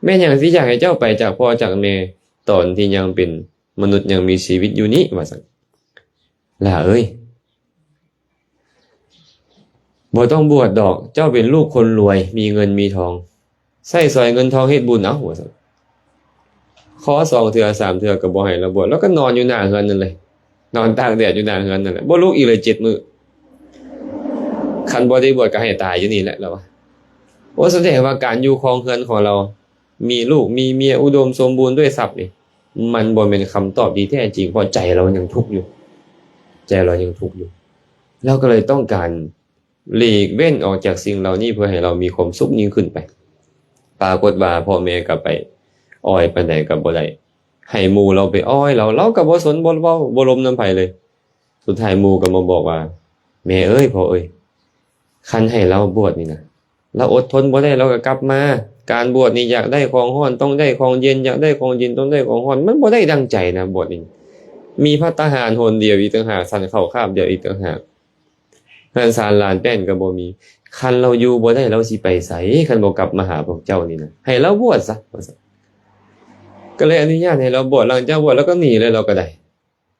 ແມ່ນຫຍັງຊິຢາກໃຫ້ເຈົ້າໄປຈາກພໍ່ຈາກແມ່, ຕອນທີ່ຍັງເປັນມະນຸດ, ຍັງມີຊີວິດຢູ່ນີ້, ວ່າຊັ້ນ. ຫຼ້າເອີຍ, ບໍ່ຕ້ອງບວດດອກ, ເຈົ້າເປັນລູກຄົນລວຍ, ມີເງິນມີທອງ, ໃຊ້ສອຍເງິນທອງເຮັດບຸນເອົາ, ວ່າຊັ້ນ. ຂໍສອງເທື່ອສາມເທື່ອກໍບໍ່ໃຫ້ລາວບວດ, ລາວກໍນອນຢູ່ໜ້າເຮືອນນັ້ນເລີຍ, ນອນຕາກແດດຢູ່ໜ້າເຮືອນນັ້ນແຫຼະ, ບໍ່ລຸກອີກເລີຍເຈັດມື້. ຄັນບໍ່ໄດ້ບວດກໍໃຫ້ຕາຍຢູ່ນີ້ແຫຼະ, ລາວວ່າ. ໂອ້, ສະແດງວ່າການຢູ່ຄອງເຮືອນຂອງລາວ ມີລູກມີເມຍ ອຸດົມສົມບູນດ້ວຍຊັບນີ້, ມັນບໍ່ແມ່ນຄຳຕອບທີ່ແທ້ຈິງ, ເພາະໃຈລາວຍັງທຸກຢູ່, ໃຈລາວຍັງທຸກຢູ່. ລາວກໍເລີຍຕ້ອງການຫຼີກເວັ້ນອອກຈາກສິ່ງເຫຼົ່ານີ້ ເພື່ອໃຫ້ລາວມີຄວາມສຸກຍິ່ງຂຶ້ນໄປ. ປາກົດວ່າພໍ່ແມ່ກໍໄປອ້ອຍປານໃດກໍບໍ່ໄດ້, ໃຫ້ໝູ່ລາວໄປອ້ອຍລາວ, ລາວກໍບໍ່ສົນ, ບໍ່ເວົ້າ, ບໍ່ລົມນຳໃຜເລີຍ. ສຸດທ້າຍໝູ່ກໍມາບອກວ່າ, ແມ່ເອີຍ, ພໍ່ເອີຍ, ຄັນໃຫ້ລາວບວດນີ້ນະ, ລາວອົດທົນບໍ່ໄດ້, ລາວກໍກັບມາ. ການບວດນີ້ຢາກໄດ້ຂອງຮ້ອນຕ້ອງໄດ້ຂອງເຢັນ, ຢາກໄດ້ຂອງເຢັນຕ້ອງໄດ້ຂອງຮ້ອນ, ມັນບໍ່ໄດ້ດັ່ງໃຈນະ. ບວດນີ້ມີພັດຕາຫານຫົນດຽວອີກຕ່າງຫາກ, ສັນເຂົ້າຄາບດຽວອີກຕ່າງຫາກ, ເຮືອນຊານລານແປ້ນກໍບໍ່ມີ. ຄັນລາວຢູ່ບໍ່ໄດ້, ລາວຊິໄປໃສ ຄັນບໍ່ກັບມາຫາພວກເຈົ້ານີ້ນະ? ໃຫ້ລາວບວດຊະ, ວ່າຊັ້ນ. ກໍເລີຍອະນຸຍາດໃຫ້ລາວບວດ, ຫຼັງຈາກບວດລາວກໍໜີເລີຍ, ລາວກໍໄດ້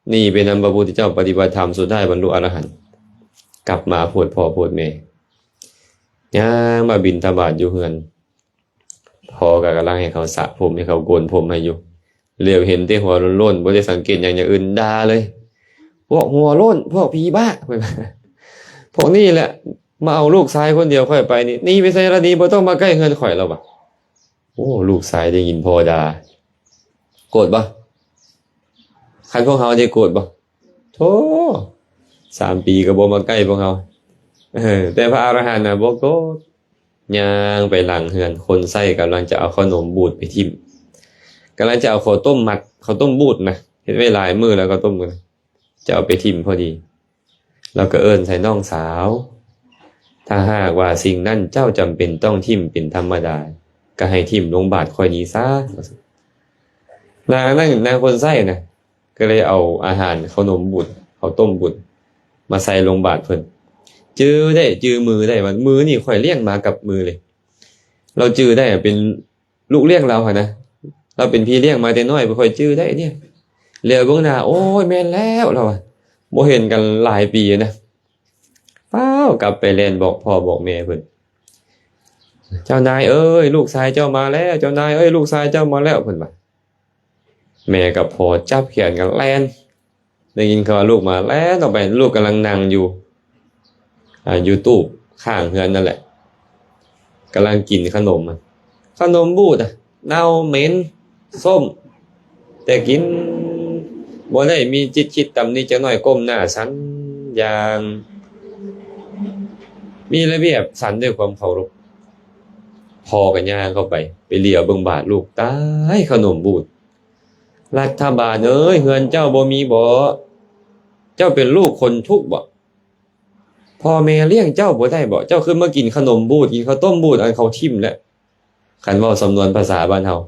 ໜີໄປນຳພະພຸດທະເຈົ້າ, ປະຕິບັດທຳ, ສຸດທ້າຍບັນລຸອະລະຫັນ, ກັບມາໂພດພໍ່ໂພດແມ່, ຍ່າງມາບິນທະບາດຢູ່ເຮືອນ. ພໍ່ກໍກຳລັງໃຫ້ເຂົາສະຜົມ, ໃຫ້ເຂົາໂກນຜົມໃຫ້ຢູ່, ຫຼຽວເຫັນແຕ່ຫົວໂລ້ນໆ, ບໍ່ໄດ້ສັງເກດຫຍັງຢ່າງອື່ນ, ດ່າເລີຍ, ພວກຫົວໂລ້ນ, ພວກຜີບ້າ, ເພິ່ນວ່າ, ພວກນີ້ແຫຼະມາເອົາລູກຊາຍຄົນດຽວຂ້ອຍໄປນີ້. ໜີໄປໃສລະ? ໜີ, ບໍ່ຕ້ອງມາໃກ້ເຮືອນຂ້ອຍ, ລາວວ່າ. ໂອ້ ລູກຊາຍໄດ້ຍິນພໍ່ດ່າ ໂກດບໍ່? ຄັນພວກເຮົາໄດ້ໂກດບໍ່? ໂທ້ ສາມປີກໍບໍ່ມາໃກ້ພວກເຮົາ. ເອີ ແຕ່ພະອະລະຫັນນະບໍ່ໂກດ. ຍ່າງໄປຫຼັງເຮືອນ, ຄົນໃຊ້ກຳລັງຈະເອົາເຂົ້າໜົມບູດໄປຖິ້ມ, ກຳລັງຈະເອົາເຂົ້າຕົ້ມມັດ, ເຂົ້າຕົ້ມບູດນະ, ເຮັດໄວ້ຫຼາຍມື້ແລ້ວເຂົ້າຕົ້ມ, ຈະເອົາໄປຖິ້ມພໍດີ. ລາວກໍເອີ້ນໃສ່ນ້ອງສາວ, ຖ້າຫາກວ່າສິ່ງນັ້ນເຈົ້າຈຳເປັນຕ້ອງຖິ້ມເປັນທຳມະດາ, ກໍໃຫ້ຖິ້ມລົງບາດຂ້ອຍນີ້ຊະ. ນາງນັ້ນ, ນາງຄົນໃຊ້ນະ, ກໍເລີຍເອົາອາຫານເຂົ້າໜົມບູດ, ເຂົ້າຕົ້ມບູດ ມາໃສ່ລົງບາດເພິ່ນ. ຈື່ໄດ້, ຈື່ມື້ໄດ້, ວ່າມື້ນີ້ຂ້ອຍລ້ຽງມາກັບມືເລີຍ. ລາວຈື່ໄດ້, ເປັນ ລູກລ້ຽງລາວຫັ້ນນະ, ລາວເປັນພີ່ລ້ຽງມາແຕ່ນ້ອຍ, ຂ້ອຍຈື່ໄດ້ເດ້. ແລ້ວເບິ່ງໜ້າ, ໂອ້ຍ ແມ່ນແລ້ວ, ລາວວ່າ, ບໍ່ເຫັນກັນຫຼາຍປີນະ. ຟ້າວກັບໄປແລ່ນບອກພໍ່ບອກແມ່ເພິ່ນ, ເຈົ້ານາຍເອີຍ, ລູກຊາຍເຈົ້າມາແລ້ວ, ເຈົ້ານາຍເອີຍ, ລູກຊາຍເຈົ້າມາແລ້ວ, ເພິ່ນວ່າ. ແມ່ກັບພໍ່ຈັບແຂນກັນແລ່ນ, ໄດ້ຍິນຂ່າວວ່າລູກມາ, ແລ່ນອອກໄປ. ລູກກຳລັງນັ່ງຢູ່ ອ່າ ຢູ່ຕູ້ຂ້າງເຮືອນນັ້ນແຫຼະ, ກຳລັງກິນຂະໜົມ, ຂະໜົມບູດ ເນົ່າເໝັນ ສົ້ມ, ແຕ່ກິນບໍ່ໄດ້ມີຈິດຄິດຕຳໜິຈັກໜ້ອຍ, ກົ້ມໜ້າສັນຢ່າງມີລະບຽບ, ສັນດ້ວຍຄວາມເຄົາລົບ. ພໍ່ກໍຍ່າງເຂົ້າໄປ, ໄປຫຼຽວເບິ່ງບາດລູກ, ຕາຍ ຂະໜົມບູດ. ລັດຖະບານເອີຍ, ເຮືອນເຈົ້າບໍ່ມີບໍ? ເຈົ້າເປັນລູກຄົນທຸກບໍ? ພໍ່ແມ່ລ້ຽງເຈົ້າບໍ່ໄດ້ບໍ? ເຈົ້າຄືມາກິນຂະໜົມບູດ, ກິນເຂົ້າຕົ້ມບູດ ອັນເຂົາຖິ້ມແລ້ວ. ຄັນເວົ້າສຳນວນພາສາບ້ານເຮົາ,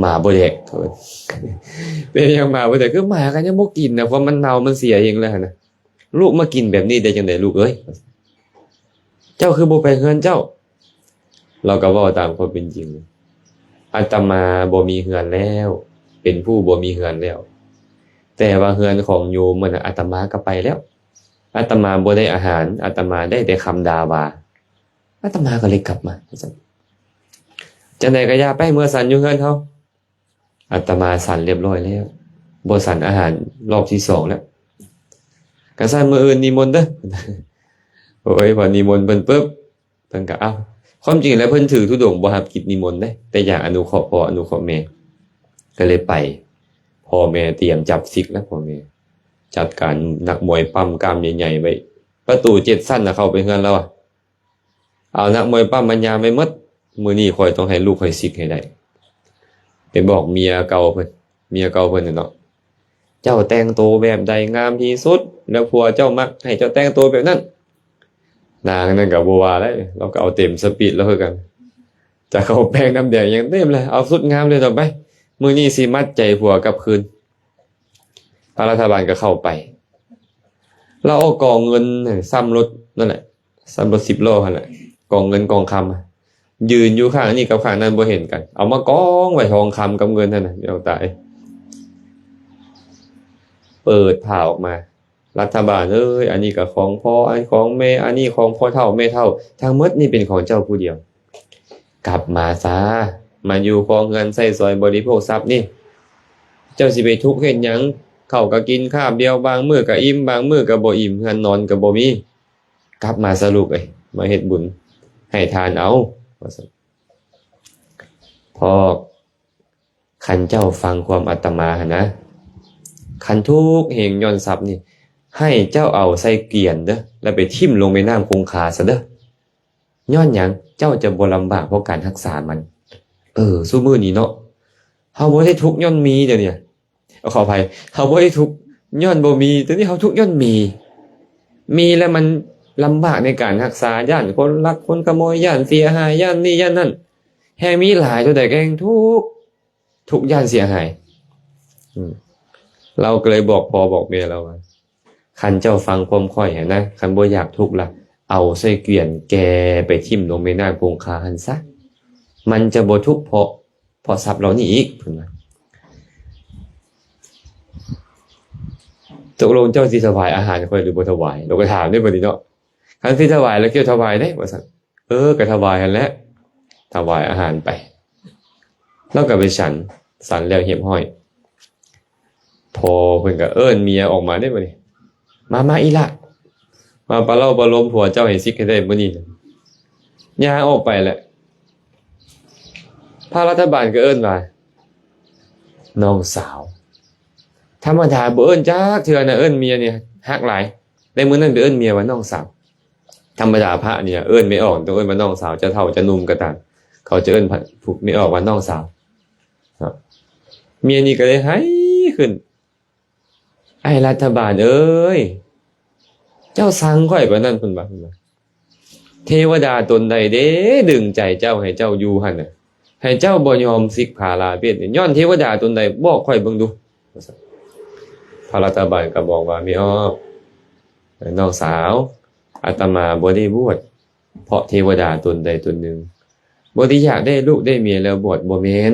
ໝາບໍ່ແດກ. ເປັນຫຍັງໝາບໍ່ແດກ? ຄືໝາກໍຍັງບໍ່ກິນນະ, ເພາະມັນເນົ່າມັນເສຍເອງແລ້ວຫັ້ນນະ. ລູກມາກິນແບບນີ້ໄດ້ຈັ່ງໃດລູກເອີຍ? ເຈົ້າຄືບໍ່ໄປເຮືອນເຈົ້າ? ລາວກໍເວົ້າຕາມຄວາມເປັນຈິງ, ອາດຕະມາບໍ່ມີເຮືອນແລ້ວ, ເປັນຜູ້ບໍ່ມີເຮືອນແລ້ວ, ແຕ່ວ່າເຮືອນຂອງໂຍມນັ້ນ ອາດຕະມາກໍໄປແລ້ວ. ອາດຕະມາບໍ່ໄດ້ອາຫານ, ອາດຕະມາໄດ້ແຕ່ຄຳດ່າວ່າ. ອາດຕະມາກໍເລີຍກັບມາ ວ່າຊັ້ນ. ຈັ່ງໃດກໍຢ່າໄປ ເມືອສັນຢູ່ເຮືອນເຮົາ. ອາດຕະມາສັນລຽບຮ້ອຍແລ້ວ ບໍ່ສັນອາຫານລອບທີສອງແລ້ວ. ກະຊັ້ນມື້ອື່ນນິມົນເດີ້. ໂອ້ຍ ພໍນິມົນເພິ່ນປຶບ ເພິ່ນກໍ ເອົ້າ ຄວາມຈິງແລ້ວເພິ່ນຖືທຸດົງບໍ່ຮັບກິດນິມົນເດ້ ແຕ່ຢາກອະນຸເຄາະພໍ່ອະນຸເຄາະແມ່ ກໍເລີຍໄປ. ພໍ່ແມ່ຕຽມຈັບສິກແລ້ວ ພໍ່ແມ່ຈັດການນັກມວຍປ້ຳກ້າມໃຫຍ່ໆໄວ້ ປະຕູເຈັດຊັ້ນນະ ເຂົ້າໄປເຮືອນລາວ ເອົານັກມວຍປ້ຳມາຍາມໄວ້ໝົດ. ມື້ນີ້ຂ້ອຍຕ້ອງໃຫ້ລູກຂ້ອຍສິກໃຫ້ໄດ້. ໄປບອກເມຍເກົ່າເພິ່ນ ເມຍເກົ່າເພິ່ນນັ້ນເນາະ ເຈົ້າແຕ່ງໂຕແບບໃດງາມທີ່ສຸດ ແລ້ວຜົວເຈົ້າມັກໃຫ້ເຈົ້າແຕ່ງໂຕແບບນັ້ນ. ນາງນັ້ນກໍບໍ່ວ່າແລ້ວ ລາວກໍເອົາເຕັມສະປີດລາວຄືກັນ ຈະເຂົ້າແປ້ງນ້ຳແດງຫຍັງເຕັມເລີຍ ເອົາສຸດງາມເລີຍ ຕໍ່ໄປ ມື້ນີ້ຊິມັດໃຈຜົວກັບຄືນ. ພະລັດຖະບານກໍເຂົ້າໄປ ລາວເອົາກອງເງິນ ຊ້ຳລົດນັ້ນແຫຼະ ຊ້ຳລົດສິບລໍ້ຫັ້ນແຫຼະ ກອງເງິນກອງຄຳ ຢືນຢູ່ຂ້າງນີ້ກັບຂ້າງນັ້ນບໍ່ເຫັນກັນ ເອົາມາກອງໄວ້ ທອງຄຳກັບເງິນຫັ້ນນະ ແມ່ນຕາຍ. ເປີດຜ້າອອກມາ ລັດຖະບານເອີຍ ອັນນີ້ກໍຂອງພໍ່ ອັນຂອງແມ່ ອັນນີ້ຂອງພໍ່ເຖົ້າແມ່ເຖົ້າ ທັງໝົດນີ້ເປັນຂອງເຈົ້າຜູ້ດຽວ. ກັບມາຊາ ມາຢູ່ຄອງເຮືອນໃຊ້ສອຍບໍລິໂພກຊັບນີ້ ເຈົ້າຊິໄປທຸກເຮັດຫຍັງ? ເຂົ້າກໍກິນຄາບດຽວ ບາງມື້ກໍອີ່ມ ບາງມື້ກໍບໍ່ອີ່ມ ເຮືອນນອນກໍບໍ່ມີ. ກັບມາຊະລູກເອີຍ ມາເຮັດບຸນໃຫ້ທານເອົາ ວ່າຊັ້ນ. ພໍ່ ຄັນເຈົ້າຟັງຄວາມອາດຕະມາຫັ້ນນະ ຄັນທຸກເຮງຍ້ອນຊັບນີ້ ໃຫ້ເຈົ້າເອົາໃສ່ກວຽນເດີ້ ແລ້ວໄປຖິ້ມລົງແມ່ນ້ຳຄົງຄາຊະເດີ້. ຍ້ອນຫຍັງ? ເຈົ້າຈະບໍ່ລຳບາກເພາະການຮັກສາມັນ. ເອີ ຊຸມື້ນີ້ເນາະ ເຮົາບໍ່ໄດ້ທຸກຍ້ອນມີດຽວນີ້ ຂໍອະໄພ ເຮົາບໍ່ໄດ້ທຸກຍ້ອນບໍ່ມີ ດຽວນີ້ເຮົາທຸກຍ້ອນມີ. ມີແລ້ວມັນລຳບາກໃນການຮັກສາ ຢ້ານຄົນລັກ ຄົນຂະໂມຍ ຢ້ານເສຍຫາຍ ຢ້ານນີ້ຢ້ານນັ້ນ ແຮ່ງມີຫຼາຍເທົ່າໃດກໍແຮ່ງທຸກ ທຸກຢ້ານເສຍຫາຍ. ອືມ ລາວກໍເລີຍບອກພໍ່ບອກແມ່ລາວວ່າ ຄັນເຈົ້າຟັງຄວາມຂ້ອຍຫັ້ນນະ ຄັນບໍ່ຢາກທຸກລະ ເອົາໃສ່ກວຽນແກ່ໄປຖິ້ມລົງແມ່ນ້ຳຄົງຄາຫັ້ນຊະ ມັນຈະບໍ່ທຸກເພາະ ເພາະຊັບເຫຼົ່ານີ້ອີກ ເພິ່ນວ່າ. ຕົກລົງເຈົ້າຊິຖວາຍອາຫານຂ້ອຍຫຼືບໍ່ຖວາຍ? ລາວກໍຖາມເດ້ບັດນີ້ເນາະ. ຄັນຊິຖວາຍລະ ເຈົ້າຖວາຍເດ້ ວ່າຊັ້ນ. ເອີ ກໍຖວາຍຫັ້ນແຫຼະ ຖວາຍອາຫານໄປ. ລາວກໍໄປສັນ ສັນແລ້ວຮຽບຮ້ອຍ ພໍ່ເພິ່ນກໍເອີ້ນເມຍອອກມາເດ້ບັດນີ້ ມາ ມາອີ່ຫຼ້າ ມາປະເລົ່າປະໂລມຜົວເຈົ້າໃຫ້ສິກໃຫ້ໄດ້ມື້ນີ້. ຍ່າງອອກໄປແຫຼະ ພະລັດຖະບານກໍເອີ້ນວ່າ ນ້ອງສາວ. ທຳມະດາບໍ່ເອີ້ນຈັກເທື່ອນະ ເອີ້ນເມຍນີ້ຮັກຫຼາຍ ແຕ່ມື້ນັ້ນໄປເອີ້ນເມຍວ່ານ້ອງສາວ. ທຳມະດາພະນີ້ເອີ້ນແມ່ອອກ ຕ້ອງເອີ້ນວ່ານ້ອງສາວ ຈະເຖົ້າຈະໜຸ່ມກໍຕາມ ເຂົາຈະເອີ້ນຜູ້ແມ່ອອກວ່ານ້ອງສາວເນາະ. ເມຍນີ້ກໍເລີຍໄຫ້ຂຶ້ນ ອ້າຍລັດຖະບານເອີຍ ເຈົ້າຊັງຂ້ອຍປານນັ້ນ ເພິ່ນວ່າ ເທວະດາຕົນໃດເດ້ດຶງໃຈເຈົ້າໃຫ້ເຈົ້າຢູ່ຫັ້ນນະ ໃຫ້ເຈົ້າບໍ່ຍອມສິກຂາລາເພດນີ້ ຍ້ອນເທວະດາຕົນໃດ ບອກຂ້ອຍເບິ່ງດູ. ພະລັດຖະບານກໍບອກວ່າ ແມ່ອອກ ນ້ອງສາວ ອາດຕະມາບໍ່ໄດ້ບວດ ເພາະເທວະດາຕົນໃດຕົນໜຶ່ງ ບໍ່ໄດ້ຢາກໄດ້ລູກໄດ້ເມຍແລ້ວບວດ ບໍ່ແມ່ນ.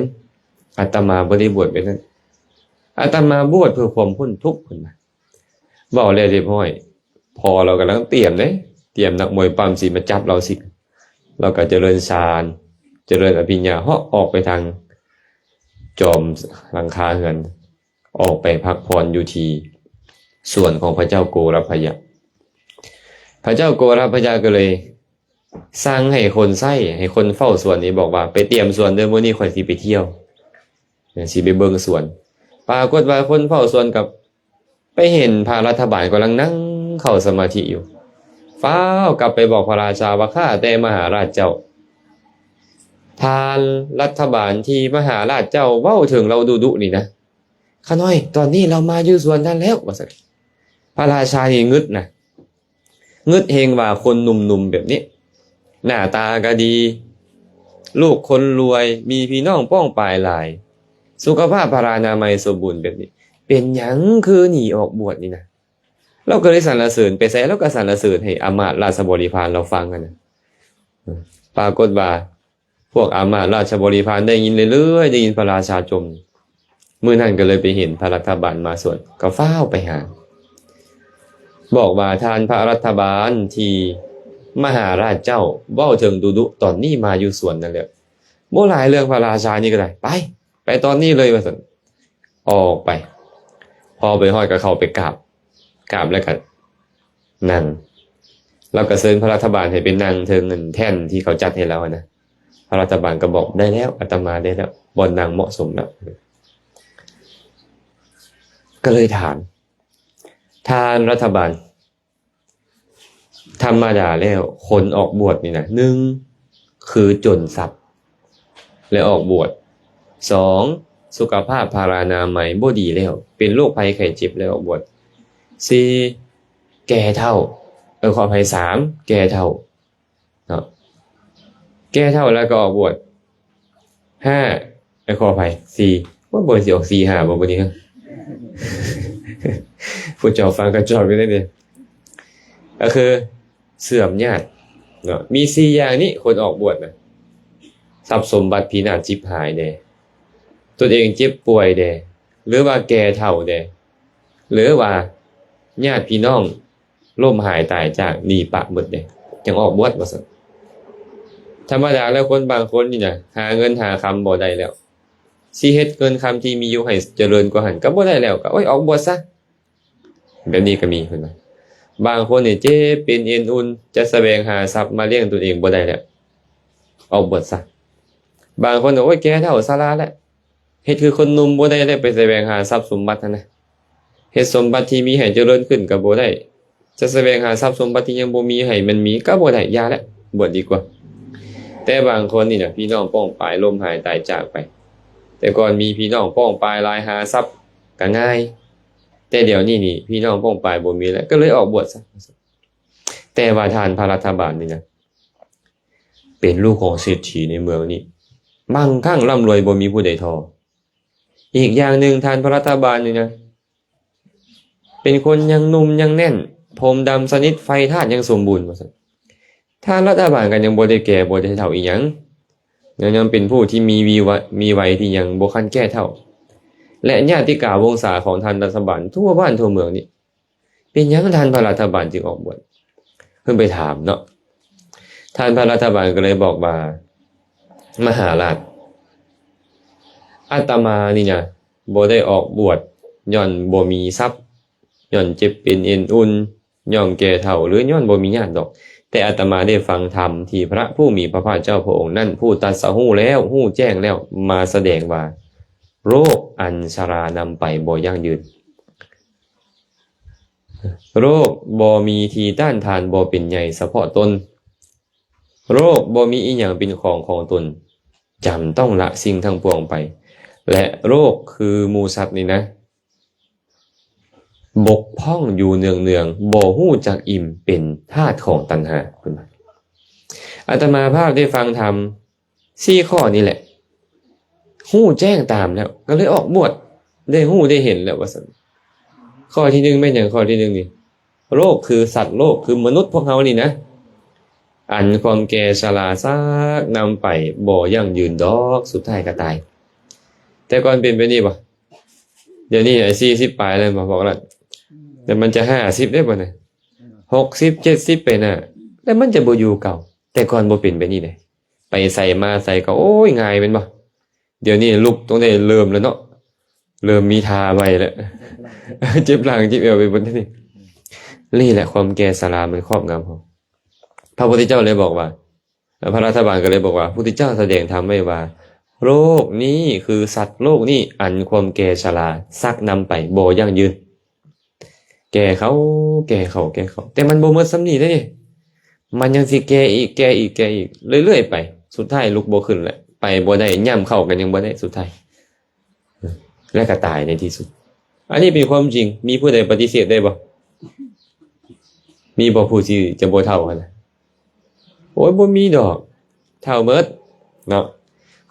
ອາດຕະມາບໍ່ໄດ້ບວດແບບນັ້ນ ອາດຕະມາບວດເພື່ອຄວາມພົ້ນທຸກ ເພິ່ນວ່າ. ເວົ້າແລ້ວຮຽບຮ້ອຍ ພໍ່ລາວກຳລັງຕຽມເດ້ ຕຽມນັກມວຍປ້ຳຊິມາຈັບລາວສິກ ລາວກໍຈະເລີນຊານ ຈະເລີນອະພິນຍາ ເຫາະອອກໄປທາງຈອມຫຼັງຄາເຮືອນ ອອກໄປພັກຜ່ອນຢູ່ທີ່ສວນຂອງພະເຈົ້າໂກລະພະຍະ. ພະເຈົ້າໂກລະພະຍະກໍເລີຍສັ່ງໃຫ້ຄົນໃຊ້ ໃຫ້ຄົນເຝົ້າສວນນີ້ບອກວ່າ ໄປຕຽມສວນເດີ້ ມື້ນີ້ຂ້ອຍຊິໄປທ່ຽວ ຊິໄປເບິ່ງສວນ. ປາກົດວ່າຄົນເຝົ້າສວນກັບໄປເຫັນພະລັດຖະບານກຳລັງນັ່ງເຂົ້າສະມາທິຢູ່ ຟ້າວກັບໄປບອກພະລາຊາວ່າ ຂ້າແຕ່ມະຫາລາດເຈົ້າ ທ່ານລັດຖະບານທີ່ມະຫາລາດເຈົ້າເວົ້າເຖິງລາວດຸໆນີ້ນະ ຂ້ານ້ອຍ ຕອນນີ້ລາວມາຢູ່ສວນທ່ານແລ້ວ ວ່າຊັ້ນ. ພະລາຊານີ້ງຶດນະ ງຶດເຮງວ່າຄົນໜຸ່ມໆແບບນີ້ ໜ້າຕາກໍດີ ລູກຄົນລວຍ ມີພີ່ນ້ອງປ້ອງປາຍຫຼາຍ ສຸຂະພາບພະລານາໄມສົມບູນແບບນີ້ ເປັນຫຍັງຄືໜີອອກບວດນີ້ນະ? ລາວກໍເລີຍສັນລະເສີນ ໄປໃສລາວກໍສັນລະເສີນໃຫ້ອາມາດລາຊະບໍລິພານລາວຟັງຫັ້ນນະ. ປາກົດວ່າ ພວກອາມາດລາຊະບໍລິພານໄດ້ຍິນເລື້ອຍໆ ໄດ້ຍິນພະລາຊາຈົ່ມ ມື້ນັ້ນກໍເລີຍໄປເຫັນພະລັດຖະບານມາສວນ ກໍຟ້າວໄປຫາ ບອກວ່າ ທ່ານພະລັດຖະບານທີ່ ມະຫາລາດເຈົ້າເວົ້າເຖິງດຸດຸຕອນນີ້ມາຢູ່ສວນນັ້ນແຫຼະ. ບໍ່ຫຼາຍເລື່ອງພະລາຊານີ້ກໍໄດ້ ໄປ ໄປຕອນນີ້ເລີຍວ່າຊັ້ນ. ອອກໄປ ພໍໄປຮອດກໍເຂົ້າໄປກາບ ກາບແລ້ວກໍນັ່ງ ແລ້ວກໍເຊີນພະລັດຖະບານໃຫ້ໄປນັ່ງເທິງແທ່ນທີ່ເຂົາຈັດໃຫ້ລາວຫັ້ນນະ. ພະລັດຖະບານກໍບອກ ໄດ້ແລ້ວ ອາດຕະມາໄດ້ແລ້ວ ບ່ອນນັ່ງເໝາະສົມແລ້ວ. ກໍເລີຍຖາມ ທ່ານລັດຖະບານ ທຳມະດາແລ້ວຄົນອອກບວດນີ້ນະ ໜຶ່ງ ຄືຈົນຊັບແລ້ວອອກບວດ, ສອງ ສຸຂະພາບພາລານາໄມບໍ່ດີແລ້ວ ເປັນໂລກໄພໄຂ້ເຈັບແລ້ວອອກບວດ, ສີ່ ແກ່ເຖົ້າ ເອີ ຂໍອະໄພ ສາມ ແກ່ເຖົ້າເນາະ ແກ່ເຖົ້າແລ້ວກໍອອກບວດ. ຫ້າ ເອີ ຂໍອະໄພ ສີ່ ວ່າບໍ່ຊິອອກ ສີ່ ຫ້າ ບໍ່ ບໍ່ນີ້ ຜູ້ເຈົ້າຟັງກະຈອກຢູ່ໃດ໋ນີ້ ກໍຄືເຊື່ອມຍາດເນາະ. ມີສີ່ຢ່າງນີ້ຄົນອອກບວດນະ ຊັບສົມບັດພິນາດຈິບຫາຍແດ່ ຕົນເອງເຈັບປ່ວຍແດ່ ຫຼືວ່າແກ່ເຖົ້າແດ່ ຫຼືວ່າຍາດພີ່ນ້ອງ ລົ້ມຫາຍຕາຍຈາກໜີປະໝົດເດ້ ຈັ່ງອອກບວດວ່າຊັ້ນ. ທຳມະດາແລ້ວຄົນບາງຄົນນີ້ນະ ຫາເງິນຫາຄຳບໍ່ໄດ້ແລ້ວ ຊິເຮັດເງິນຄຳທີ່ມີຢູ່ໃຫ້ຈະເລີນກວ່າຫັ້ນກໍບໍ່ໄດ້ແລ້ວ ກໍ ໂອ້ຍ ອອກບວດຊະ ແບບນີ້ກໍມີເພິ່ນວ່າ. ບາງຄົນນີ້ເຈັບເປັນເອັນອຸ່ນ ຈະສະແຫວງຫາຊັບມາລ້ຽງຕົນເອງບໍ່ໄດ້ແລ້ວ ອອກບວດຊະ. ບາງຄົນ ໂອ້ຍ ແກ່ເຖົ້າຊະລາແລ້ວ ເຮັດຄືຄົນໜຸ່ມບໍ່ໄດ້ແລ້ວ ໄປສະແຫວງຫາຊັບສົມບັດຫັ້ນນະ ເຮັດສົມບັດທີ່ມີໃຫ້ຈະເລີນຂຶ້ນກໍບໍ່ໄດ້ ຈະສະແຫວງຫາຊັບສົມບັດທີ່ຍັງບໍ່ມີໃຫ້ມັນມີກໍບໍ່ໄດ້ ຢ່າແຫຼະ ບວດດີກວ່າ. ແຕ່ບາງຄົນນີ້ນະ ພີ່ນ້ອງປ້ອງປາຍລົ້ມຫາຍຕາຍຈາກໄປ ແຕ່ກ່ອນມີພີ່ນ້ອງປ້ອງປາຍຫຼາຍ ຫາຊັບກໍງ່າຍ ແຕ່ດຽວນີ້ນີ້ພີ່ນ້ອງປ້ອງປາຍບໍ່ມີແລ້ວ ກໍເລີຍອອກບວດຊະ. ແຕ່ວ່າທ່ານພະລັດຖະບານນີ້ນະ ເປັນລູກຂອງເສດຖີໃນເມືອງນີ້ ມັ່ງຄັ່ງລ່ຳລວຍ ບໍ່ມີຜູ້ໃດທໍ້. ອີກຢ່າງໜຶ່ງ ທ່ານພະລັດຖະບານນີ້ນະ ເປັນຄົນຍັງໜຸ່ມຍັງແໜ້ນ ຜົມດຳສະໜິດ ໄຟທາດຍັງສົມບູນວ່າຊັ້ນ. ທ່ານລັດຖະບານກໍຍັງບໍ່ໄດ້ແກ່ບໍ່ໄດ້ເຖົ້າອີ່ຫຍັງ ຍັງ ຍັງເປັນຜູ້ທີ່ມີວີວະ ມີໄວທີ່ຍັງບໍ່ທັນແກ່ເຖົ້າ ແລະ ຍາດຕິກາວົງສາຂອງທ່ານລັດຖະບານທົ່ວບ້ານທົ່ວເມືອງນີ້ ເປັນຫຍັງທ່ານພະລັດຖະບານຈຶ່ງອອກບວດ? ເພິ່ນໄປຖາມເນາະ ທ່ານພະລັດຖະບານກໍເລີຍບອກວ່າ ມະຫາລາດ ອາດຕະມານີ້ນະ ບໍ່ໄດ້ອອກບວດຍ້ອນບໍ່ມີຊັບ ຍ້ອນເຈັບເປັນເອັນອຸ່ນ ຍ້ອນແກ່ເຖົ້າ ຫຼື ຍ້ອນບໍ່ມີຍາດດອກ ແຕ່ອາດຕະມາໄດ້ຟັງທຳທີ່ພະຜູ້ມີພະພາກເຈົ້າພະອົງນັ້ນ ຜູ້ຕັດສະຮູ້ແລ້ວ ຮູ້ແຈ້ງແລ້ວ ມາສະແດງວ່າ ໂລກອັນຊະລານຳໄປບໍ່ຢັ້ງຢືນ ໂລກບໍ່ມີທີ່ຕ້ານທານ ບໍ່ເປັນໃຍສະເພາະຕົນ ໂລກບໍ່ມີອີ່ຫຍັງເປັນຂອງຂອງຕົນ ຈຳຕ້ອງລະສິ່ງທັງປວງໄປ ແລະ ໂລກຄືໝູສັດນີ້ນະ ບົກຜ່ອງຢູ່ເນືອງໆ ບໍ່ຮູ້ຈັກອີ່ມ ເປັນທາດຂອງຕັນຫາ. ອາດຕະມາພາບໄດ້ຟັງທຳ ສີ່ຂໍ້ນີ້ແຫຼະ ຮູ້ແຈ້ງຕາມແລ້ວ ກໍເລີຍອອກບວດ ໄດ້ຮູ້ໄດ້ເຫັນແລ້ວວ່າຊັ້ນ. ຂໍ້ທີໜຶ່ງແມ່ນຫຍັງ? ຂໍ້ທີໜຶ່ງນີ້ ໂລກຄືສັດໂລກ ຄືມະນຸດພວກເຮົານີ້ນະ ອັນຄວາມແກ່ຊະລາຊັກນຳໄປບໍ່ຢັ້ງຢືນດອກ ສຸດທ້າຍກໍຕາຍ. ແຕ່ກ່ອນເປັນແບບນີ້ບໍ່? ດຽວນີ້ສີ່ສິບປາຍແລ້ວບໍ່ພວກລະ ແລ້ວມັນຈະຫ້າສິບໄດ້ບໍ່ນະ ຫົກສິບ ເຈັດສິບໄປໜ້າ ແລ້ວມັນຈະບໍ່ຢູ່ເກົ່າ. ແຕ່ກ່ອນບໍ່ເປັນແບບນີ້ເດ້ ໄປໃສມາໃສກໍ ໂອ້ຍ ງ່າຍແມ່ນບໍ່? ດຽວນີ້ລຸກຕ້ອງໄດ້ເລີ່ມແລ້ວເນາະ ເລີ່ມມີທ່າໄວ້ແລ້ວ ເຈັບຫຼັງເຈັບແອວໄປເບິດນີ້. ນີ້ແຫຼະຄວາມແກ່ຊະລາມັນຄອບງຳເຮົາ. ພະພຸດທະເຈົ້າເລີຍບອກວ່າ ພະລັດຖະບານກໍເລີຍບອກວ່າ ພຸດທະເຈົ້າສະແດງທຳໄວ້ວ່າ ໂລກນີ້ຄືສັດໂລກນີ້ ອັນຄວາມແກ່ຊະລາຊັກນຳໄປບໍ່ຢັ້ງຢືນ. ແກ່ເຂົ້າ ແກ່ເຂົ້າ ແກ່ເຂົ້າ ແຕ່ມັນບໍ່ໝົດສ່ຳນີ້ເດ້ ມັນຍັງຊິແກ່ອີກ ແກ່ອີກ ແກ່ອີກ ເລື້ອຍໆໄປ ສຸດທ້າຍລຸກບໍ່ຂຶ້ນແຫຼະ ໄປບໍ່ໄດ້ ຍ່ຳເຂົ້າກໍຍັງບໍ່ໄດ້ ສຸດທ້າຍ ແລ້ວກໍຕາຍໃນທີ່ສຸດ. ອັນນີ້ເປັນຄວາມຈິງ ມີຜູ້ໃດປະຕິເສດໄດ້ບໍ່? ມີບໍ່ຜູ້ທີ່ຈະບໍ່ເຖົ້າຫັ້ນນະ? ໂອ້ຍ ບໍ່ມີດອກ ເຖົ້າເໝິດເນາະ.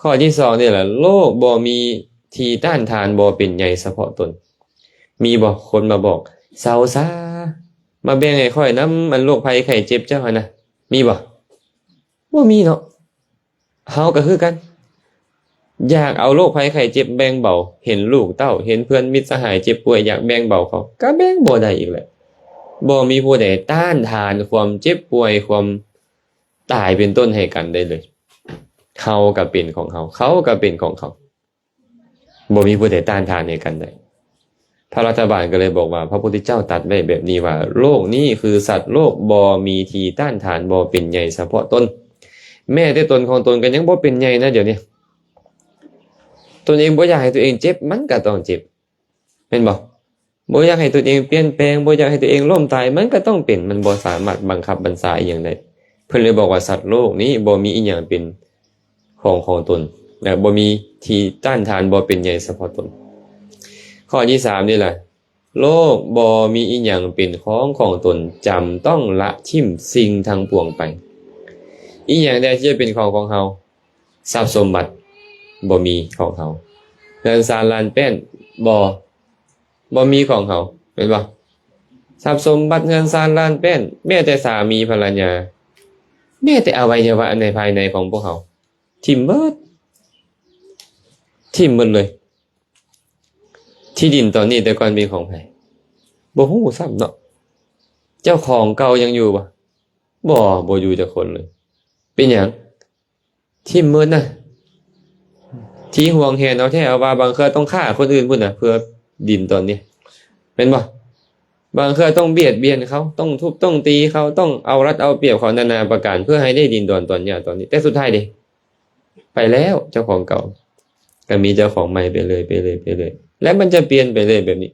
ຂໍ້ທີສອງນີ້ລະ ໂລກບໍ່ມີທີ່ຕ້ານທານ ບໍ່ເປັນໃຍສະເພາະຕົນ. ມີບໍ່ຄົນມາບອກ ເຊົາຊາ ມາແບ່ງໃຫ້ຂ້ອຍນຳ ອັນໂລກໄພໄຂ້ເຈັບເຈົ້າຫັ້ນນະ ມີບໍ່? ບໍ່ມີເນາະ. ເຮົາກໍຄືກັນ ຢາກເອົາໂລກໄພໄຂ້ເຈັບແບ່ງເບົາ ເຫັນລູກເຕົ້າ ເຫັນເພື່ອນມິດສະຫາຍເຈັບປ່ວຍ ຢາກແບ່ງເບົາເຂົາ ກໍແບ່ງບໍ່ໄດ້ອີກແຫຼະ. ບໍ່ມີຜູ້ໃດຕ້ານທານຄວາມເຈັບປ່ວຍ ຄວາມ ຕາຍເປັນຕົ້ນໃຫ້ກັນໄດ້ເລີຍ. ເຮົາກໍເປັນຂອງເຮົາ ເຂົາກໍເປັນຂອງເຂົາ ບໍ່ມີຜູ້ໃດຕ້ານທານໃຫ້ກັນໄດ້. ພະລັດຖະບານກໍເລີຍບອກວ່າ ພະພຸດທະເຈົ້າຕັດໄວ້ແບບນີ້ວ່າ ໂລກນີ້ຄືສັດໂລກ ບໍ່ມີທີ່ຕ້ານທານ ບໍ່ເປັນໃຫຍ່ສະເພາະຕົນ. ແມ້ແຕ່ຕົນຂອງຕົນກໍຍັງບໍ່ເປັນໃຫຍ່ນະ ດຽວນີ້. ຕົນເອງບໍ່ຢາກໃຫ້ຕົວເອງເຈັບ ມັນກໍຕ້ອງເຈັບ ແມ່ນບໍ່? ບໍ່ຢາກໃຫ້ຕົນເອງປ່ຽນແປງ ບໍ່ຢາກໃຫ້ຕົວເອງລົ້ມຕາຍ ມັນກໍຕ້ອງເປັນ. ມັນບໍ່ສາມາດບັງຄັບບັນຊາອີ່ຫຍັງໄດ້. ເພິ່ນເລີຍບອກວ່າ ສັດໂລກນີ້ບໍ່ມີອີ່ຫຍັງເປັນຂອງຂອງຕົນ ແລະ ບໍ່ມີທີ່ຕ້ານທານ ບໍ່ເປັນໃຫຍ່ສະເພາະຕົນ. ຂໍ້ທີສາມນີ້ລະ ໂລກບໍ່ມີອີ່ຫຍັງເປັນຂອງຂອງຕົນ ຈຳຕ້ອງລະຖິ້ມສິ່ງທັງປວງໄປ. ອີ່ຫຍັງແດ່ທີ່ຈະເປັນຂອງຂອງເຮົາ? ຊັບສົມບັດບໍ່ມີຂອງເຮົາ. ເຮືອນຊານລ້ານແປ້ນ ບໍ່ ບໍ່ມີຂອງເຮົາ ແມ່ນບໍ່? ຊັບສົມບັດເຮືອນຊານລ້ານແປ້ນ ແມ້ແຕ່ສາມີພັນລະຍາ ແມ້ແຕ່ອະໄວຍະວະໃນພາຍໃນຂອງພວກເຮົາ ຖິ້ມເບິດ ຖິ້ມເບິດເລີຍ. ທີ່ດິນຕອນນີ້ແຕ່ກ່ອນເປັນຂອງໃຜ? ບໍ່ຮູ້ຊ້ຳເນາະ. ເຈົ້າຂອງເກົ່າຍັງຢູ່ບໍ່? ບໍ່ ບໍ່ຢູ່ຈັກຄົນເລີຍ. ເປັນຫຍັງ? ຖິ້ມເບິດນະ. ທີ່ຫວງແຫນເອົາແທ້ເອົາວ່າ ບາງເທື່ອຕ້ອງຂ້າຄົນອື່ນພຸ້ນນະ ເພື່ອດິນຕອນນີ້ ແມ່ນບໍ່? ບາງເທື່ອຕ້ອງບຽດບຽນເຂົາ ຕ້ອງທຸບຕ້ອງຕີເຂົາ ຕ້ອງເອົາລັດເອົາປຽບເຂົານານາປະການ ເພື່ອໃຫ້ໄດ້ດິນດອນຕອນຫຍ້າຕອນນີ້ ແຕ່ສຸດທ້າຍເດ ໄປແລ້ວ ເຈົ້າຂອງເກົ່າ ກໍມີເຈົ້າຂອງໃໝ່ໄປເລື້ອຍ ໄປເລື້ອຍ ໄປເລື້ອຍ ແລະ ມັນຈະປ່ຽນໄປເລື້ອຍແບບນີ້.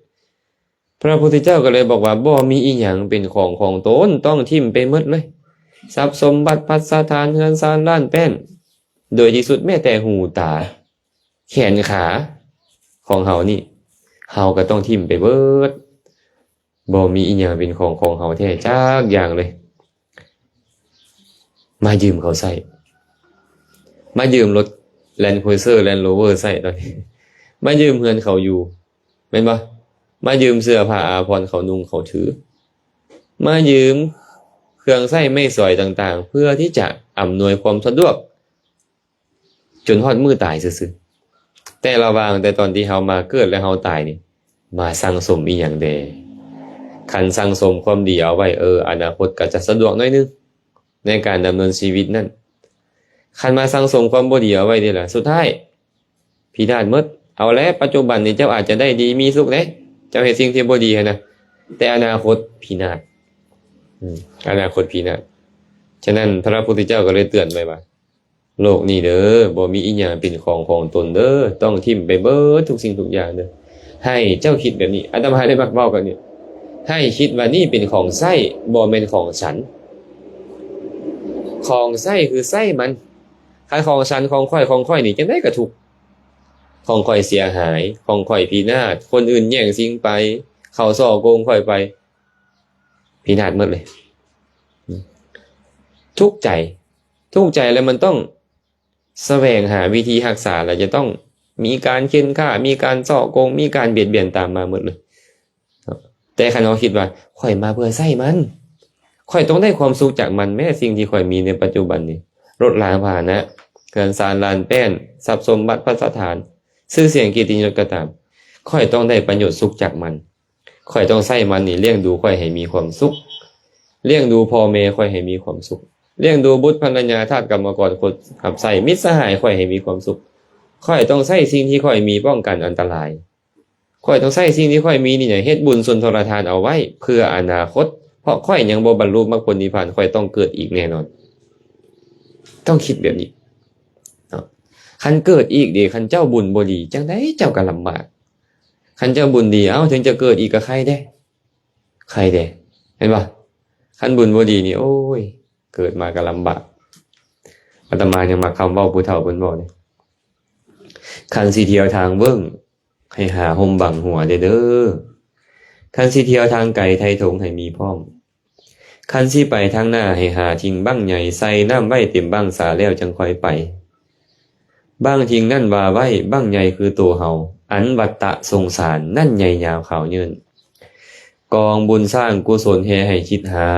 ພະພຸດທະເຈົ້າກໍເລີຍບອກວ່າ ບໍ່ມີອີ່ຫຍັງເປັນຂອງຂອງຕົນ ຕ້ອງຖິ້ມໄປໝົດເລີຍ. ຊັບສົມບັດພັດສະຖານ ເຮືອນຊານລ້ານແປ້ນ ໂດຍທີ່ສຸດແມ້ແຕ່ຫູຕາ ແຂນຂາຂອງເຮົານີ້ ເຮົາກໍຕ້ອງຖິ້ມໄປເບິດ. ບໍ່ມີອີ່ຫຍັງເປັນຂອງຂອງເຮົາແທ້ຈັກຢ່າງເລີຍ. ມາຢືມເຂົາໃຊ້ ມາຢືມລົດ Land Cruiser Land Rover ໃຊ້ຕອນນີ້ ມາຢືມເຮືອນເຂົາຢູ່ ແມ່ນບໍ່? ມາຢືມເສື້ອຜ້າອາພອນເຂົານຸ່ງເຂົາຖື ມາຢືມເຄື່ອງໃຊ້ໄມ້ສອຍຕ່າງໆ ເພື່ອທີ່ຈະອຳນວຍຄວາມສະດວກ ຈົນຮອດມື້ຕາຍຊື່ໆ. ແຕ່ລະຫວ່າງແຕ່ຕອນທີ່ເຮົາມາເກີດ ແລະ ເຮົາຕາຍນີ້ ມາສັ່ງສົມອີ່ຫຍັງແດ່? ຄັນສັ່ງສົມຄວາມດີເອົາໄວ້ ເອີ ອະນາຄົດກໍຈະສະດວກໜ້ອຍໜຶ່ງໃນການດຳເນີນຊີວິດນັ້ນ. ຄັນມາສັ່ງສົມຄວາມບໍ່ດີເອົາໄວ້ເດລະ ສຸດທ້າຍພິນາດໝົດ. ເອົາແຫຼະ ປັດຈຸບັນນີ້ເຈົ້າອາດຈະໄດ້ດີມີສຸກເດ້ ເຈົ້າເຮັດສິ່ງທີ່ບໍ່ດີຫັ້ນນະ ແຕ່ອະນາຄົດພິນາດ ອືມ ອະນາຄົດພິນາດ. ສະນັ້ນ ພະພຸດທະເຈົ້າກໍເລີຍເຕືອນໄວ້ວ່າ ໂລກນີ້ເດີ ບໍ່ມີອີ່ຫຍັງເປັນຂອງຂອງຕົນເດີ ຕ້ອງຖິ້ມໄປເບິດທຸກສິ່ງທຸກຢ່າງເດີ. ໃຫ້ເຈົ້າຄິດແບບນີ້ ອາດຕະມາໄດ້ມັກເວົ້າກັບນີ້ ໃຫ້ຄິດວ່ານີ້ເປັນຂອງໃຊ້ ບໍ່ແມ່ນຂອງສັນ. ຂອງໃຊ້ຄືໃຊ້ມັນ ຄັນຂອງສັນ ຂອງຂ້ອຍ ຂອງຂ້ອຍນີ້ ຈັ່ງໃດກໍທຸກ. ຂອງຂ້ອຍເສຍຫາຍ ຂອງຂ້ອຍພິນາດ ຄົນອື່ນແຍ່ງຊິງໄປ ເຂົາສໍ້ໂກງຂ້ອຍໄປ ພິນາດໝົດເລີຍ. ທຸກໃຈ ທຸກໃຈແລ້ວມັນຕ້ອງສະແຫວງຫາວິທີຮັກສາ ແລ້ວຈະຕ້ອງມີການເຂັນຂ້າ ມີການສໍ້ໂກງ ມີການບຽດບຽນຕາມມາໝົດເລີຍ. ແຕ່ຄັນເຮົາຄິດວ່າ ຂ້ອຍມາເພື່ອໃຊ້ມັນ ຂ້ອຍຕ້ອງໄດ້ຄວາມສຸກຈາກມັນ ແມ້ສິ່ງທີ່ຂ້ອຍມີໃນປັດຈຸບັນນີ້ ລົດລາງພາຫະນະ ເຮືອນຊານລ້ານແປ້ນ ຊັບສົມບັດພັດສະຖານ ຊື່ສຽງກຽດຕິຍົດກໍຕາມ ຂ້ອຍຕ້ອງໄດ້ປະໂຫຍດສຸກຈາກມັນ. ຂ້ອຍຕ້ອງໃຊ້ມັນນີ້ລ້ຽງດູຂ້ອຍໃຫ້ມີຄວາມສຸກ, ລ້ຽງດູພໍ່ແມ່ຂ້ອຍໃຫ້ມີຄວາມສຸກ, ລ້ຽງດູບຸດພັນລະຍາ ທາດກຳມະກອນຄົນຮັບໃຊ້, ມິດສະຫາຍຂ້ອຍໃຫ້ມີຄວາມສຸກ. ຂ້ອຍຕ້ອງໃຊ້ສິ່ງທີ່ຂ້ອຍມີປ້ອງກັນອັນຕະລາຍ. ຂ້ອຍຕ້ອງໃຊ້ສິ່ງທີ່ຂ້ອຍມີນີ້ເຮັດບຸນສຸນທະລະທານເອົາໄວ້ເພື່ອອະນາຄົດ, ເພາະຂ້ອຍຍັງບໍ່ບັນລຸມັກຜົນນິບພານ, ຂ້ອຍຕ້ອງເກີດອີກແນ່ນອນ. ຕ້ອງຄິດແບບນີ້ເນາະ. ຄັນເກີດອີກເດ, ຄັນເຈົ້າບຸນບໍ່ດີ, ຈັ່ງໃດເຈົ້າກໍລຳບາກ. ຄັນເຈົ້າບຸນດີ, ເອົ້າ, ເຖິງຈະເກີດອີກກໍໄຄແດ່, ໄຄແດ່, ເຫັນບໍ່? ຄັນບຸນບໍ່ດີນີ້, ໂອ້ຍ, ເກີດມາກໍລຳບາກ. ອາດຕະມາຍັງມັກຄຳເວົ້າຜູ້ເຖົ້າເພິ່ນເວົ້າເດ້, ຄັນຊິທ່ຽວທາງເວີ້ງ, ໃຫ້ຫາຮົ່ມບັງຫົວແດ່ເດີ. ຄັນຊິທ່ຽວທາງໄກ, ໄຖ່ຖົງໃຫ້ມີພ້ອມ. ຄັນຊິໄປທາງໜ້າ, ໃຫ້ຫາທິງບັ້ງໃຫຍ່, ໃສ່ນ້ຳໄວ້ເຕັມບັ້ງສາແລ້ວຈັ່ງຄ່ອຍໄປ. ບັ້ງທິງນັ້ນວ່າໄວ້, ບັ້ງໃຫຍ່ຄືໂຕເຮົາ, ອັນວັດຕະສົງສານນັ້ນໃຫຍ່ຍາວຂາວເຍີ້ນ. ກອງບຸນສ້າງກຸສົນແຫ່ໃຫ້ຄິດຫາ,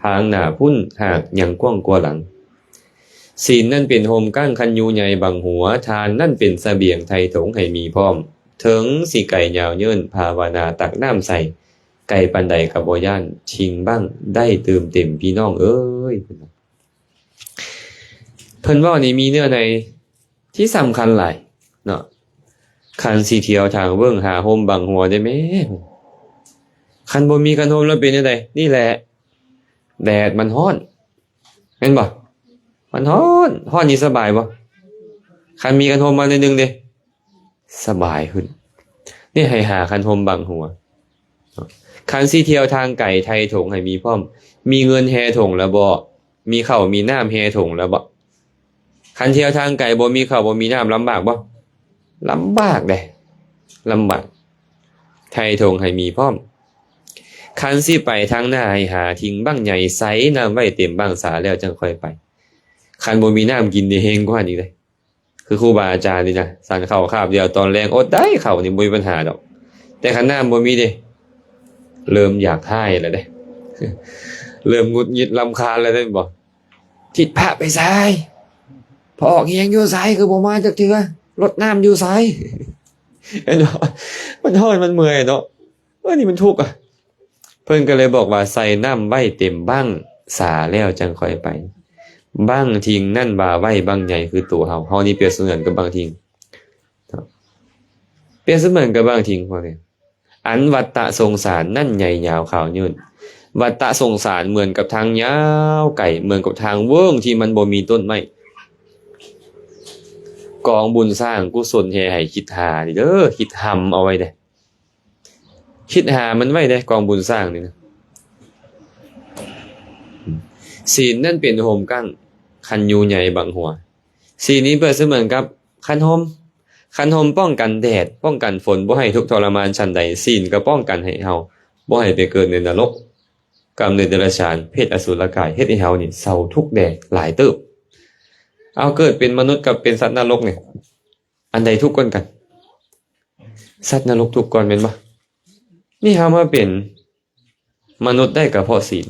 ທາງໜ້າພຸ້ນຫາກຍັງກວ້າງກວ່າຫຼັງ. ສິນນັ້ນເປັນຮົ່ມກັ້ງຄັນຍູໃຫຍ່ບັງຫົວ, ທານນັ້ນເປັນສະບຽງໄຖ່ຖົງໃຫ້ມີພ້ອມ. ເຖິງຊິໄກຍາວເຍີ້ນ, ພາວະນາຕັກນ້ຳໃສ່, ໄກປານໃດກໍບໍ່ຢ້ານ, ທິງບັ້ງໄດ້ຕື່ມເຕັມພີ່ນ້ອງເອີຍ. ເພິ່ນເວົ້ານີ້ມີເນື້ອໃນທີ່ສຳຄັນຫຼາຍເນາະ. ຄັນຊິທ່ຽວທາງເບິ່ງຫາຮົ່ມບັງຫົວໄດ້ແມ້. ຄັນບໍ່ມີຄັນຮົ່ມແລ້ວເປັນຈັ່ງໃດ? ນີ້ແຫຼະ ແດດມັນຮ້ອນ ແມ່ນບໍ່? ມັນຮ້ອນ, ຮ້ອນນີ້ສະບາຍບໍ່? ຄັນມີຄັນຮົ່ມມາໜ້ອຍໜຶ່ງເດ ສະບາຍຂຶ້ນ. ນີ້ໃຫ້ຫາຄັນຮົ່ມບັງຫົວ. ຄັນຊິທ່ຽວທາງໄກ ໄຖ່ຖົງໃຫ້ມີພ້ອມ. ມີເງິນແຫ່ຖົງແລ້ວບໍ່? ມີເຂົ້າມີນ້ຳແຫ່ຖົງແລ້ວບໍ່? ຄັນທ່ຽວທາງໄກ ບໍ່ມີເຂົ້າບໍ່ມີນ້ຳ ລຳບາກບໍ່? ລຳບາກເດ້ ລຳບາກ. ໄຖ່ຖົງໃຫ້ມີພ້ອມ. ຄັນຊິໄປທາງໜ້າ ໃຫ້ຫາຖິງບັ້ງໃຫຍ່ ໃສ່ນ້ຳໄວ້ເຕັມບັ້ງສາແລ້ວຈັ່ງຄ່ອຍໄປ. ຄັນບໍ່ມີນ້ຳກິນນີ້ແຮງກວ່ານີ້ເດ້. ຄືຄູບາອາຈານນີ້ນະ ສັນເຂົ້າຄາບດຽວຕອນແລງ ອົດໄດ້ ເຂົ້ານີ້ບໍ່ມີບັນຫາດອກ. ແຕ່ຄັນນ້ຳບໍ່ມີເດ້ ເລີ່ມຢາກຮ້າຍແລ້ວເດ້ ເລີ່ມຫງຸດຫງິດລຳຄານແລ້ວເດ້ ແມ່ນບໍ່? ທິດພະໄປໃສ? ພະອອກແຮງຢູ່ໃສ? ຄືບໍ່ມາຈັກເທື່ອ? ລົດນ້ຳຢູ່ໃສ? ເຫັນບໍ່? ມັນຮ້ອນ ມັນເມື່ອຍເນາະ. ເອີ ນີ້ມັນທຸກອະ. ເພິ່ນກໍເລີຍບອກວ່າ ໃສ່ນ້ຳໄວ້ເຕັມບັ້ງສາແລ້ວຈັ່ງຄ່ອຍໄປ. ບັ້ງທິງນັ້ນວ່າໄວ້ບັ້ງໃຫຍ່ຄືຕົວເຮົາ. ເຮົານີ້ປຽບສະເໝືອນກັບບັ້ງທິງ. ປຽບສະເໝືອນກັບບັ້ງທິງພວກນີ້. ອັນວັດຕະສົງສານນັ້ນໃຫຍ່ຍາວຂາວຍືນ. ວັດຕະສົງສານເໝືອນກັບທາງຍາວໄກ, ເໝືອນກັບທາງເວີ້ງທີ່ມັນບໍ່ມີຕົ້ນໄມ້. ກອງບຸນສ້າງກຸສົນແຫ່ໃຫ້ຄິດຫານີ້ເດີ, ຄິດຫຳເອົາໄວ້ເດ້. ຄິດຫາມັນໄວ້ເດ້ ກອງບຸນສ້າງນີ້ນະ. ສີນນັ້ນເປັນຮົ່ມກັ້ງ ຄັນຍູໃຫຍ່ບັງຫົວ. ສີນນີ້ປຽບສະເໝືອນກັບຄັນຮົ່ມ. ຄັນຮົ່ມປ້ອງກັນແດດ, ປ້ອງກັນຝົນ, ບໍ່ໃຫ້ທຸກທໍລະມານ. ຊັ້ນໃດ ສີນກໍປ້ອງກັນໃຫ້ເຮົາບໍ່ໃຫ້ໄປເກີດໃນນະລົກ, ກຳເນີດເດຍລະສານ, ເປດ, ອະສຸລະກາຍ, ເຮັດໃຫ້ເຮົານີ້ເຊົາທຸກແດ່ຫຼາຍເຕີບ. ເອົາ ເກີດເປັນມະນຸດກັບເປັນສັດນະລົກນີ້ ອັນໃດທຸກກ່ອນກັນ? ສັດນະລົກທຸກກ່ອນແມ່ນບໍ່? ນີ້ເຮົາມາເປັນມະນຸດໄດ້ກໍເພາະສີນ.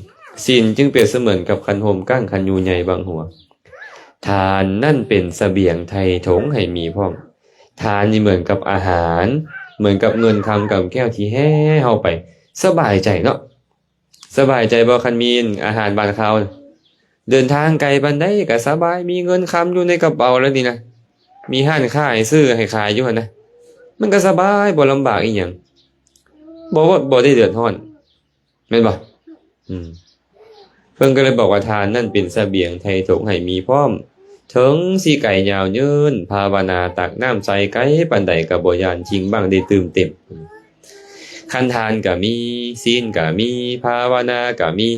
ສີນຈຶ່ງປຽບສະເໝືອນກັບຄັນຮົ່ມກັ້ງ ຄັນຍູໃຫຍ່ບັງຫົວ. ທານນັ້ນເປັນສະບຽງໄຖ່ຖົງໃຫ້ມີພ້ອມ. ທານນີ້ເໝືອນກັບອາຫານ, ເໝືອນກັບເງິນຄຳກຳແກ້ວທີ່ແຫ່ເຮົາໄປ. ສະບາຍໃຈເນາະ. ສະບາຍໃຈບໍ່ ຄັນມີອາຫານຫວານຄາວ? ເດີນທາງໄກປານໃດກໍສະບາຍ, ມີເງິນຄຳຢູ່ໃນກະເປົາແລ້ວນີ້ນະ, ມີຮ້ານຄ້າໃຫ້ຊື້ໃຫ້ຂາຍຢູ່ຫັ້ນນະ, ມັນກໍສະບາຍ ບໍ່ລຳບາກອີ່ຫຍັງ, ບໍ່ ບໍ່ ບໍ່ໄດ້ເດືອດຮ້ອນ ແມ່ນບໍ່? ອືມ ເພິ່ນກໍເລີຍບອກວ່າ ທານນັ້ນເປັນສະບຽງໄຖ່ຖົງໃຫ້ມີພ້ອມ. ເຖິງຊິໄກຍາວຍືນ, ພາວະນາຕັກນ້ຳໃສ່, ໄກປານໃດກໍບໍ່ຢ້ານ, ຖິງບັ້ງໄດ້ຕື່ມເຕັມ. ຄັນທານກໍມີ, ສີນກໍມີ, ພາວະນາກໍມີ,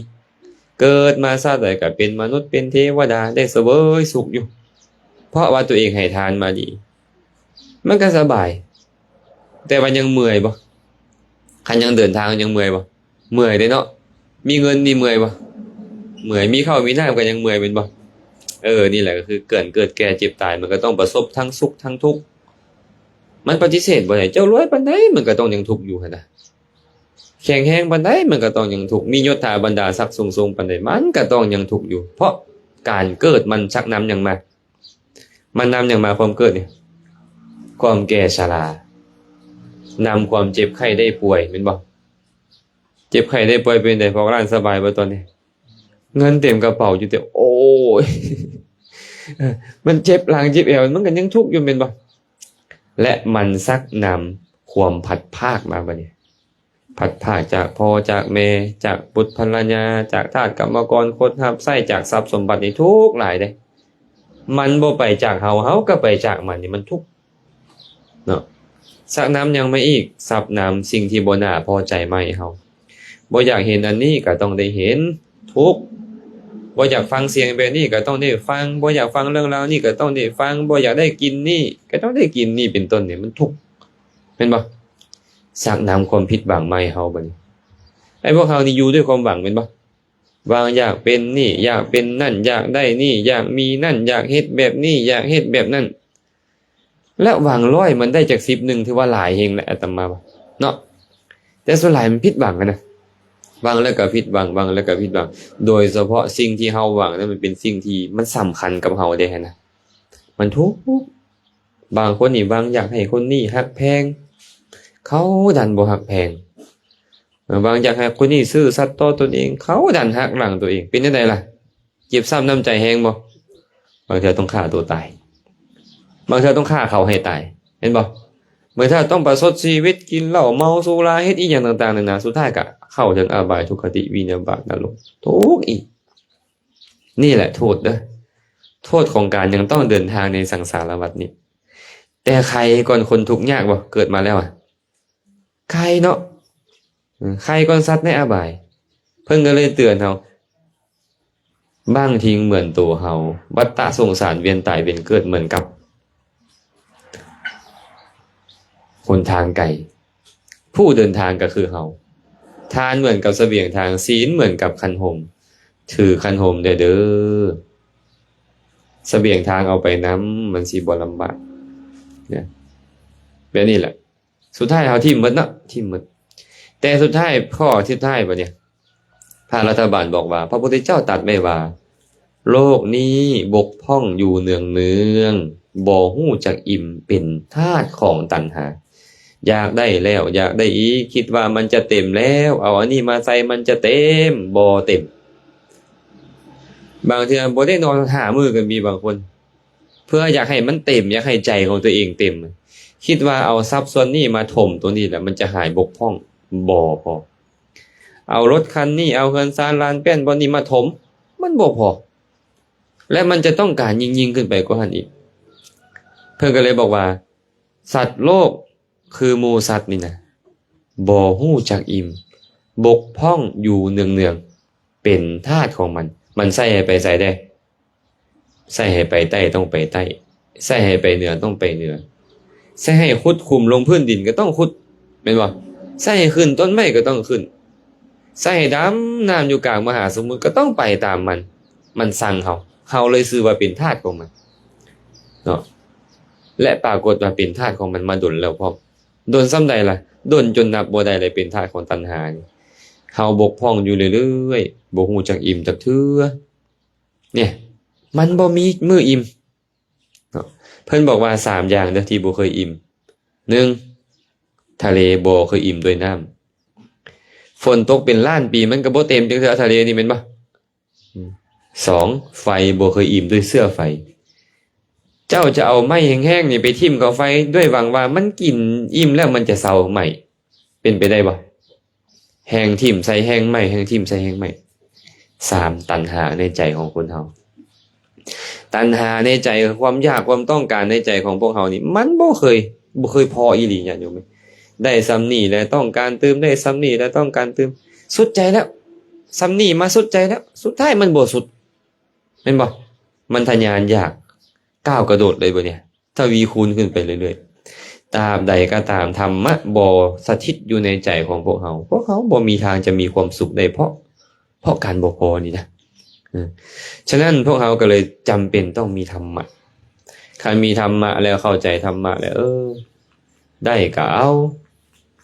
ເກີດມາຊາດໃດກໍເປັນມະນຸດ, ເປັນເທວະດາ, ໄດ້ສະເຫວີຍສຸກຢູ່, ເພາະວ່າຕົວເອງໃຫ້ທານມາດີ, ມັນກໍສະບາຍ. ແຕ່ວ່າຍັງເມື່ອຍບໍ່? ຄັນຍັງເດີນທາງຍັງເມື່ອຍບໍ່? ເມື່ອຍເດ້ເນາະ. ມີເງິນນີ້ເມື່ອຍບໍ່? ເມື່ອຍ. ມີເຂົ້າມີນ້ຳກໍຍັງເມື່ອຍແມ່ນບໍ່? ເອີ ນີ້ແຫຼະກໍຄືການເກີດແກ່ເຈັບຕາຍ, ມັນກໍຕ້ອງປະສົບທັງສຸກທັງທຸກ. ມັນປະຕິເສດບໍ່ໄດ້. ເຈົ້າລວຍປານໃດ ມັນກໍຕ້ອງຍັງທຸກຢູ່ຫັ້ນນະ. ແຂງແຮງປານໃດ ມັນກໍຕ້ອງຍັງທຸກ. ມີຍົດຖາບັນດາສັກສູງສົ່ງປານໃດ ມັນກໍຕ້ອງຍັງທຸກຢູ່. ເພາະການເກີດມັນຊັກນຳຫຍັງມາ? ມັນນຳຫຍັງມາຄວາມເກີດນີ້? ຄວາມແກ່ຊະລາ, ນຳຄວາມເຈັບໄຂ້ໄດ້ປ່ວຍ ແມ່ນບໍ່? ເຈັບໄຂ້ໄດ້ປ່ວຍເປັນໃດ? ພໍ່ຫຼານສະບາຍບໍ່ຕອນນີ້? ເງິນເຕັມກະເປົາຢູ່ແຕ່ ໂອ້ຍ ມັນເຈັບຫຼັງເຈັບແອວ ມັນກໍຍັງທຸກຢູ່ແມ່ນບໍ່? ແລະ ມັນຊັກນຳຄວາມພັດພາກມາບັດນີ້. ພັດພາກຈາກພໍ່ຈາກແມ່, ຈາກບຸດພັນລະຍາ, ຈາກທາດກຳມະກອນຄົນຮັບໃຊ້, ຈາກຊັບສົມບັດນີ້ທຸກຫຼາຍເດ້. ມັນບໍ່ໄປຈາກເຮົາ, ເຮົາກໍໄປຈາກມັນ, ນີ້ມັນທຸກເນາະ. ຊັກນຳຫຍັງມາອີກ? ຊັກນຳສິ່ງທີ່ບໍ່ໜ້າພໍໃຈມາໃຫ້ເຮົາ. ບໍ່ຢາກເຫັນອັນນີ້ກໍຕ້ອງໄດ້ເຫັນ, ທຸກ. ບໍ່ຢາກຟັງສຽງແບບນີ້ກໍຕ້ອງໄດ້ຟັງ, ບໍ່ຢາກຟັງເລື່ອງລາວນີ້ກໍຕ້ອງໄດ້ຟັງ, ບໍ່ຢາກໄດ້ກິ່ນນີ້ກໍຕ້ອງໄດ້ກິ່ນນີ້ ເປັນຕົ້ນ, ນີ້ມັນທຸກ ແມ່ນບໍ່? ຊັກນຳຄວາມຜິດຫວັງມາໃຫ້ເຮົາບັດນີ້. ໃຫ້ພວກເຮົານີ້ຢູ່ດ້ວຍຄວາມຫວັງແມ່ນບໍ່? ຫວັງຢາກເປັນນີ້, ຢາກເປັນນັ້ນ, ຢາກໄດ້ນີ້, ຢາກມີນັ້ນ, ຢາກເຮັດແບບນີ້, ຢາກເຮັດແບບນັ້ນ. ແລ້ວຫວັງຮ້ອຍ ມັນໄດ້ຈັກສິບໜຶ່ງ ຖືວ່າຫຼາຍແຮງແຫຼະ ອາດຕະມາວ່າເນາະ. ແຕ່ສ່ວນຫຼາຍມັນຜິດຫວັງຫັ້ນນະ, ຫວັງແລ້ວກໍຜິດຫວັງ, ຫວັງແລ້ວກໍຜິດຫວັງ. ໂດຍສະເພາະສິ່ງທີ່ເຮົາຫວັງນັ້ນ ມັນເປັນສິ່ງທີ່ມັນສຳຄັນກັບເຮົາເດ້ຫັ້ນນະ, ມັນທຸກ. ບາງຄົນນີ້ຫວັງຢາກໃຫ້ຄົນນີ້ຮັກແພງ, ເຂົາດັນບໍ່ຮັກແພງ. ຫວັງຢາກໃຫ້ຄົນນີ້ຊື່ສັດຕໍ່ຕົນເອງ, ເຂົາດັນຫັກຫຼັງຕົວເອງ. ເປັນຈັ່ງໃດລະ? ເຈັບຊ້ຳນ້ຳໃຈແຮງບໍ່? ຫ ບາງເທື່ອຕ້ອງຂ້າຕົວຕາຍ, ບາງເທື່ອຕ້ອງຂ້າເຂົາໃຫ້ຕາຍ, ເຫັນບໍ່? ບາງເທື່ອຕ້ອງປະຊົດຊີວິດ, ກິນເຫຼົ້າເມົາສຸລາ, ເຮັດອີ່ຫຍັງຕ່າງໆນານາ, ສຸດທ້າຍກໍເຂົ້າເຖິງອະບາຍທຸກຄະຕິ, ວິນິບາດນະລົກ, ທຸກອີກ. ນີ້ແຫຼະໂທດເດີ້, ໂທດຂອງການຍັງຕ້ອງເດີນທາງໃນສັງສາລະວັດນີ້. ແຕ່ໃຄກ່ອນຄົນທຸກຍາກບໍ່? ເກີດມາແລ້ວອະ ໃຄເນາະ, ເອີ ໃຄກ່ອນສັດໃນອະບາຍ. ເພິ່ນກໍເລີຍເຕືອນເຮົາ, ບັ້ງທິງເໝືອນໂຕເຮົາ, ວັດຕະສົງສານ ວຽນຕາຍວຽນເກີດເໝືອນກັບຫົນທາງໄກ, ຜູ້ເດີນທາງກໍຄືເຮົາ. ທານເໝືອນກັບສະບຽງທາງ, ສີນເໝືອນກັບຄັນຮົ່ມ, ຖືຄັນຮົ່ມແດ່ເດີ້. ສະບຽງທາງເອົາໄປນຳ, ມັນຊິບໍ່ລຳບາກນະ. ແບບນີ້ແຫຼະ. ສຸດທ້າຍເຮົາຖິ້ມໝົດເນາະ, ຖິ້ມໝົດ. ແຕ່ສຸດທ້າຍ, ຂໍ້ສຸດທ້າຍບັດນີ້ ພະລັດຖະບານບອກວ່າ, ພະພຸດທະເຈົ້າຕັດໄວ້ວ່າ ໂລກນີ້ບົກຜ່ອງຢູ່ເນືອງໆ, ບໍ່ຮູ້ຈັກອີ່ມ, ເປັນທາດຂອງຕັນຫາ. ຢາກໄດ້ແລ້ວຢາກໄດ້ອີກ, ຄິດວ່າມັນຈະເຕັມແລ້ວ, ເອົາອັນນີ້ມາໃສ່ມັນຈະເຕັມ, ບໍ່ເຕັມ. ບາງເທື່ອບໍ່ໄດ້ນອນຫ້າມື້ກໍມີບາງຄົນ, ເພື່ອຢາກໃຫ້ມັນເຕັມ, ຢາກໃຫ້ໃຈຂອງຕົວເອງເຕັມ. ຄິດວ່າເອົາຊັບສ່ວນນີ້ມາຖົມຕົວນີ້ແລ້ວມັນຈະຫາຍບົກຜ່ອງ, ບໍ່ພໍ. ເອົາລົດຄັນນີ້, ເອົາເຮືອນຊານລ້ານແປ້ນບ່ອນນີ້ມາຖົມ, ມັນບໍ່ພໍ. ແລະ ມັນຈະຕ້ອງການຍິ່ງໆຂຶ້ນໄປກວ່າຫັ້ນອີກ. ເພິ່ນກໍເລີຍບອກວ່າ ສັດໂລກຄືໝູ່ສັດນີ້ນະ ບໍ່ຮູ້ຈັກອີ່ມ, ບົກຜ່ອງຢູ່ເນືອງໆ, ເປັນທາດຂອງມັນ. ມັນໃສ່ໃຫ້ໄປໃສແດ່? ໃສ່ໃຫ້ໄປໃຕ້ຕ້ອງໄປໃຕ້, ໃສ່ໃຫ້ໄປເໜືອຕ້ອງໄປເໜືອ, ໃສ່ໃຫ້ຂຸດຂຸມລົງພື້ນດິນກໍຕ້ອງຂຸດ, ແມ່ນບໍ່? ໃສ່ໃຫ້ຂຶ້ນຕົ້ນໄມ້ກໍຕ້ອງຂຶ້ນ, ໃສ່ໃຫ້ດຳນ້ຳຢູ່ກາງມະຫາສະໝຸດກໍຕ້ອງໄປຕາມມັນ. ມັນສັ່ງເຮົາ, ເຮົາເລີຍຊື່ວ່າເປັນທາດຂອງມັນເນາະ. ແລະ ປາກົດວ່າເປັນທາດຂອງມັນມາດົນແລ້ວພ້ອມ. ດົນສ່ຳໃດລະ? ດົນຈົນນັບບໍ່ໄດ້ເລີຍ, ເປັນທາດຂອງຕັນຫານີ້. ເຮົາບົກຜ່ອງຢູ່ເລື້ອຍໆ, ບໍ່ຮູ້ຈັກອີ່ມຈັກເທື່ອ. ນີ້ ມັນບໍ່ມີມື້ອີ່ມເນາະ. ເພິ່ນບອກວ່າສາມຢ່າງເດີ້ທີ່ບໍ່ເຄີຍອີ່ມ. ໜຶ່ງ ທະເລບໍ່ເຄີຍອີ່ມດ້ວຍນ້ຳ. ຝົນຕົກເປັນລ້ານປີ ມັນກໍບໍ່ເຕັມຈັກເທື່ອ ທະເລນີ້ ແມ່ນບໍ່? ສອງ ໄຟບໍ່ເຄີຍອີ່ມດ້ວຍເຊື້ອໄຟ. ເຈົ້າຈະເອົາໄມ້ແຫ້ງໆນີ້ໄປຖິ້ມເຂົ້າໄຟ ດ້ວຍຫວັງວ່າມັນກິນອີ່ມແລ້ວມັນຈະເຊົາໄໝ້. ເປັນໄປໄດ້ບໍ່? ແຮ່ງຖິ້ມໃສ່ແຮ່ງໄໝ້, ແຮ່ງຖິ້ມໃສ່ແຮ່ງໄໝ້. ສາມ ຕັນຫາໃນໃຈຂອງຄົນເຮົາ. ຕັນຫາໃນໃຈ, ຄວາມຢາກ, ຄວາມຕ້ອງການໃນໃຈຂອງພວກເຮົານີ້ ມັນບໍ່ເຄີຍ, ບໍ່ເຄີຍພໍອີ່ຫຼີ ຍາດໂຍມ. ໄດ້ສ່ຳນີ້ແລ້ວຕ້ອງການຕື່ມ, ໄດ້ສ່ຳນີ້ແລ້ວຕ້ອງການຕື່ມ. ສຸດໃຈແລ້ວ, ສ່ຳນີ້ມາສຸດໃຈແລ້ວ, ສຸດທ້າຍມັນບໍ່ສຸດ. ແມ່ນບໍ່? ມັນທະຍານຢາກ ກ້າວກະໂດດເລີຍບໍ່ນີ້ ທະວີຄູນຂຶ້ນໄປເລື້ອຍໆ. ຕາບໃດກໍຕາມ ທຳມະບໍ່ສະຖິດຢູ່ໃນໃຈຂອງພວກເຮົາ, ພວກເຮົາບໍ່ມີທາງຈະມີຄວາມສຸກໄດ້ເພາະ, ເພາະການບໍ່ພໍນີ້ນະ. ເອີ ສະນັ້ນພວກເຮົາກໍເລີຍຈຳເປັນຕ້ອງມີທຳມະ. ຄັນມີທຳມະແລ້ວ, ເຂົ້າໃຈທຳມະແລ້ວ, ເອີ ໄດ້ກໍເອົາ,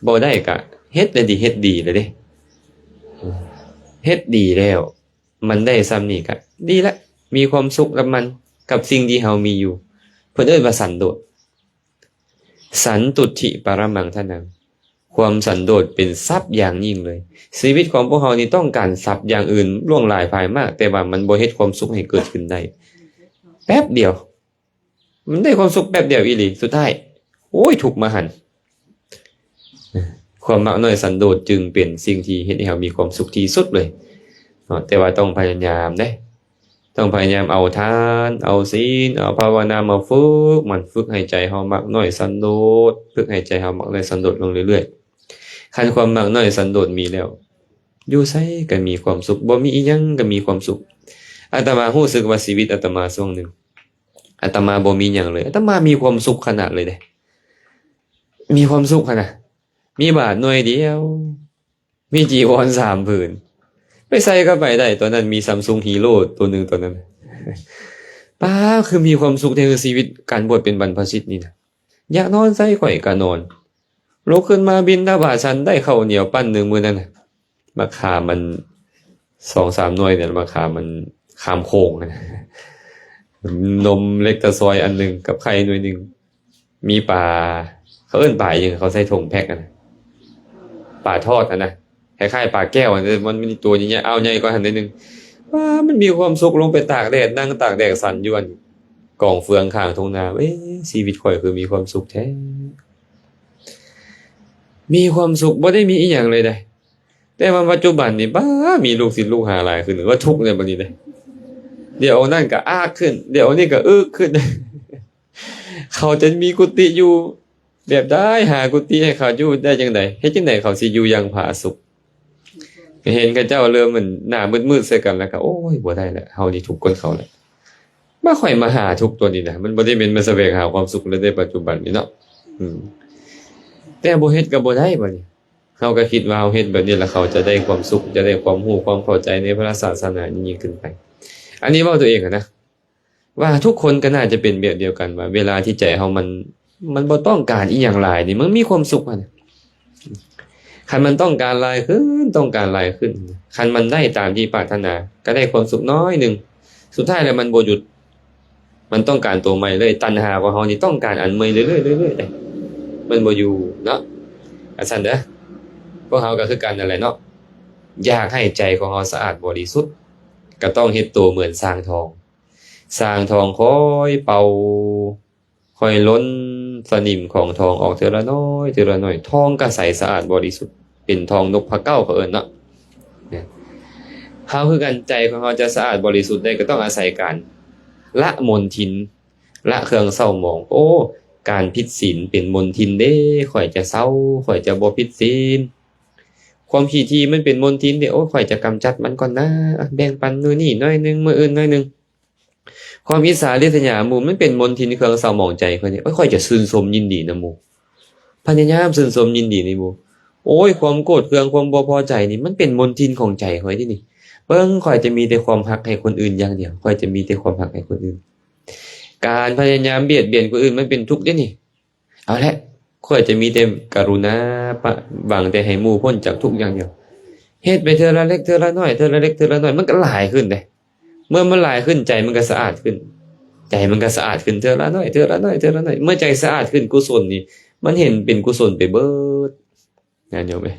ບໍ່ໄດ້ກໍເຮັດແລ້ວດີ, ເຮັດດີແລ້ວເດ້. ເຮັດດີແລ້ວ ມັນໄດ້ສ່ຳນີ້ກະດີລະ, ມີຄວາມສຸກກັບມັນ, ກັບສິ່ງທີ່ເຮົາມີຢູ່. ເພິ່ນເອີ້ນວ່າສັນໂດດ. ສັນຕຸດຖິປະລະມັງທະນັງ. ຄວາມສັນໂດດເປັນຊັບຢ່າງຍິ່ງເລີຍ. ຊີວິດຂອງພວກເຮົານີ້ຕ້ອງການຊັບຢ່າງອື່ນຫຼວງຫຼາຍພາຍມາກ, ແຕ່ວ່າມັນບໍ່ເຮັດຄວາມສຸກໃຫ້ເກີດຂຶ້ນໄດ້. ແປັບດຽວ. ມັນໄດ້ຄວາມສຸກແປັບດຽວອີ່ຫຼີ, ສຸດທ້າຍ ໂອ້ຍ ທຸກມະຫັນ. ຄວາມມັກນ້ອຍສັນໂດດຈຶ່ງເປັນສິ່ງທີ່ເຮັດໃຫ້ເຮົາມີຄວາມສຸກທີ່ສຸດເລີຍເນາະ, ແຕ່ວ່າຕ້ອງພະຍາຍາມເດ້, ຕ້ອງພະຍາຍາມເອົາທານ, ເອົາສິນ, ເອົາພາວະນາມາຝຶກມັນ, ຝຶກໃຫ້ໃຈເຮົາມັກນ້ອຍສັນໂດດ, ຝຶກໃຫ້ໃຈເຮົາມັກນ້ອຍສັນໂດດລົງເລື້ອຍໆ. ຄັນຄວາມມັກນ້ອຍສັນໂດດມີແລ້ວ, ຢູ່ໃສກໍມີຄວາມສຸກ, ບໍ່ມີອີ່ຫຍັງກໍມີຄວາມສຸກ. ອາດຕະມາຮູ້ສຶກວ່າຊີວິດອາດຕະມາຊ່ວງໜຶ່ງ, ອາດຕະມາບໍ່ມີຫຍັງເລີຍ, ອາດຕະມາມີຄວາມສຸກຂະໜາດເລີຍເດ້, ມີຄວາມສຸກຂະໜາດ, ມີບາດໜ່ວຍດຽວ, ມີຈີວອນສາມຜືນ, ໄປໃສກໍໄປໄດ້. ຕອນນັ້ນມີ Samsung Hero ຕົວໜຶ່ງຕອນນັ້ນ. ປ້າ ຄືມີຄວາມສຸກແທ້ ຄືຊີວິດການບວດເປັນບັນພະຊິດນີ້ນະ. ຢາກນອນໃສຂ້ອຍກໍນອນ, ລຸກຂຶ້ນມາບິນທະບາດ ສັນໄດ້ເຂົ້າໜຽວປັ້ນໜຶ່ງມື້ນັ້ນນະ. ໝາກຂາມອັນສອງສາມໜ່ວຍນີ້, ໝາກຂາມອັນ ຂາມໂຂງຫັ້ນນະ, ນົມເລັກຕະຊອຍອັນໜຶ່ງກັບໄຂ່ໜ່ວຍໜຶ່ງ, ມີປາ, ເຂົາເອີ້ນປາອີ່ຫຍັງ, ເຂົາໃສ່ຖົງແພັກຫັ້ນນະ, ປາທອດຫັ້ນນະ, ຄ້າຍໆປາແກ້ວຫັ້ນ, ແຕ່ມັນມີຕົວໃຫຍ່ໆ, ອ່າວໃຫຍ່ກວ່າຫັ້ນໜ້ອຍໜຶ່ງ. ວ້າ, ມັນມີຄວາມສຸກ, ລົງໄປຕາກແດດ, ນັ່ງຕາກແດດສັນຢູ່ອັນ ກອງເຟືອງຂ້າງທົ່ງນາ. ເອີ ຊີວິດຂ້ອຍຄືມີຄວາມສຸກແທ້, ມີຄວາມສຸກ ບໍ່ໄດ້ມີອີ່ຫຍັງເລີຍເດ້. ແຕ່ວ່າປັດຈຸບັນນີ້ ປ້າ ມີລູກສິດລູກຫາຫຼາຍຂຶ້ນ ວ່າທຸກແລ້ວບັດນີ້ເດ້. ດຽວນັ້ນກໍອາກຂຶ້ນ ດຽວນີ້ກໍອຶກຂຶ້ນ. ເຂົາຈະມີກຸຕິຢູ່ແບບໃດ? ຫາກຸຕິໃຫ້ເຂົາຢູ່ໄດ້ຈັ່ງໃດ? ເຮັດຈັ່ງໃດເຂົາຊິຢູ່ຢ່າງຜາສຸກ? ເຫັນເຂົາເຈົ້າເລີ່ມ ມັນໜ້າມືດໆໃສ່ກັນແລ້ວກໍ ໂອ້ຍ ບໍ່ໄດ້ແລ້ວ, ເຮົານີ້ທຸກກວ່າເຂົາແລ້ວ. ມາ ຂ້ອຍມາຫາທຸກຕົວນີ້ນະ, ມັນບໍ່ໄດ້ແມ່ນມາສະແຫວງຫາຄວາມສຸກແລ້ວໃນປັດຈຸບັນນີ້ເນາະ. ອືມ ແຕ່ບໍ່ເຮັດກໍບໍ່ໄດ້ບັດນີ້. ເຮົາກໍຄິດວ່າເຮົາເຮັດແບບນີ້ແລ້ວ ເຂົາຈະໄດ້ຄວາມສຸກ, ຈະໄດ້ຄວາມຮູ້, ຄວາມເຂົ້າໃຈໃນພະສາສະໜາຍິ່ງໆຂຶ້ນໄປ. ອັນນີ້ເວົ້າຕົວເອງຫັ້ນນະ, ວ່າທຸກຄົນກໍໜ້າຈະເປັນແບບດຽວກັນ, ວ່າເວລາທີ່ໃຈເຮົາມັນ ມັນບໍ່ຕ້ອງການອີ່ຫຍັງຫຼາຍນີ້ ມັນມີຄວາມສຸກຫັ້ນນະ. ຄັນມັນຕ້ອງການຫຼາຍຂຶ້ນ, ຕ້ອງການຫຼາຍຂຶ້ນ, ຄັນມັນໄດ້ຕາມທີ່ປາດຖະໜາ, ກໍໄດ້ຄວາມສຸກໜ້ອຍໜຶ່ງ. ສຸດທ້າຍແລ້ວມັນບໍ່ຢຸດ, ມັນຕ້ອງການໂຕໃໝ່ເລີຍ. ຕັນຫາຂອງເຮົານີ້ຕ້ອງການອັນໃໝ່ເລື້ອຍໆ, ເລື້ອຍໆເດ້, ມັນບໍ່ຢູ່ເນາະ. ອັນຊັ້ນເດີ, ພວກເຮົາກໍຄືກັນນັ້ນແຫຼະເນາະ. ຢາກໃຫ້ໃຈຂອງເຮົາສະອາດບໍລິສຸດ, ກໍຕ້ອງເຮັດໂຕເໝືອນຊ່າງທອງ. ຊ່າງທອງຄ່ອຍເປົ່າ, ຄ່ອຍລົນສະໜິມຂອງທອງອອກເທື່ອລະໜ້ອຍ, ເທື່ອລະໜ້ອຍ, ທອງກໍໃສສະອາດບໍລິສຸດ, ເປັນທອງນົບພະເກົ້າ ເຂົາເອີ້ນເນາະ. ເຮົາຄືກັນ, ໃຈຂອງເຮົາຈະສະອາດບໍລິສຸດໄດ້ ກໍຕ້ອງອາໄສການລະມົນທິນ, ລະເຄື່ອງເສົ້າໝອງ. ໂອ້ ການຜິດສິນເປັນມົນທິນເດ້, ຂ້ອຍຈະເຊົາ, ຂ້ອຍຈະບໍ່ຜິດສິນ. ຄວາມຂີ້ຖີ່ມັນເປັນມົນທິນເດ້, ໂອ້ ຂ້ອຍຈະກຳຈັດມັນກ່ອນນາ, ແບ່ງປັນມື້ນີ້ໜ້ອຍໜຶ່ງ, ມື້ອື່ນໜ້ອຍໜຶ່ງ. ຄວາມອິດສາລິດສະຫຍາໝູ່ ມັນເປັນມົນທິນເຄື່ອງເສົ້າໝອງໃຈຂ້ອຍນີ້. ໂອ້ຍ ຂ້ອຍຈະຊື່ນຊົມຍິນດີນຳໝູ່, ພະຍາຍາມຊື່ນຊົມຍິນດີໃນໝູ່. ໂອ້ຍ ຄວາມໂກດເຄືອງ, ຄວາມບໍ່ພໍໃຈນີ້ ມັນເປັນມົນທິນຂອງໃຈຂ້ອຍເດ້ນີ້. ເບິ່ງ, ຂ້ອຍຈະມີແຕ່ຄວາມຮັກໃຫ້ຄົນອື່ນຢ່າງດຽວ, ຂ້ອຍຈະມີແຕ່ຄວາມຮັກໃຫ້ຄົນອື່ນ. ການພະຍາຍາມບຽດບຽນຄົນອື່ນ ມັນເປັນທຸກເດ້ນີ້. ເອົາແຫຼະ, ຂ້ອຍຈະມີແຕ່ກະລຸນາ, ປະ, ຫວັງແຕ່ໃຫ້ໝູ່ພົ້ນຈາກທຸກຢ່າງດຽວ. ເຮັດໄປເທື່ອລະເລັກເທື່ອລະໜ້ອຍ, ເທື່ອລະເລັກເທື່ອລະໜ້ອຍ, ມັນກໍຫຼາຍຂຶ້ນເດ້. ເມື່ອມັນຫຼາຍຂຶ້ນ, ໃຈມັນກໍສະອາດຂຶ້ນ, ໃຈມັນກໍສະອາດຂຶ້ນເທື່ອລະໜ້ອຍ, ເທື່ອລະໜ້ອຍ, ເທື່ອລະໜ້ອຍ. ເມື່ອໃຈສະອາດຂຶ້ນ, ກຸສົນນີ້ ມັນເຫັນເປັນກຸສົນໄປເບີດ. ນະໂຍມເອີຍ,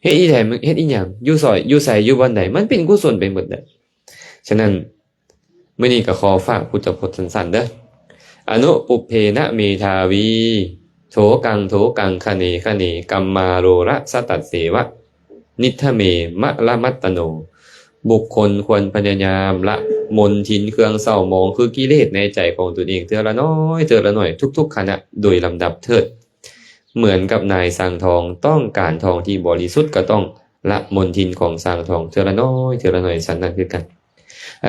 ເຮັດອີ່ໃດ, ເຮັດອີ່ຫຍັງ, ຢູ່ໃສ, ຢູ່ໃສ, ຢູ່ບ່ອນໃດ, ມັນເປັນກຸສົນໄປໝົດແຫຼະ. ສະນັ້ນ ມື້ນີ້ກໍຂໍຝາກພຸດທະພົດສັ້ນໆເດີ້. ອະນຸປຸບເພນະເມທາວີ ໂທກັງໂທກັງຄະເນຄະເນ ກັມມາໂຣລະສະຕັດເສວະ ນິດຖະເມມະລະມັດຕະໂນ. ບຸກຄົນຄວນພະຍາຍາມລະມົນທິນເຄື່ອງເສົ້າໝອງ ຄືກິເລດໃນໃຈຂອງຕົນເອງ ເທື່ອລະໜ້ອຍ, ເທື່ອລະໜ້ອຍ, ທຸກໆຂະນະ ໂດຍລຳດັບເທີດ. ເໝືອນກັບນາຍຊ່າງທອງ ຕ້ອງການທອງທີ່ບໍລິສຸດ ກໍຕ້ອງລະມົນທິນຂອງຊ່າງທອງ ເທື່ອລະໜ້ອຍ, ເທື່ອລະໜ້ອຍ ສັນນັ້ນຄືກັນ.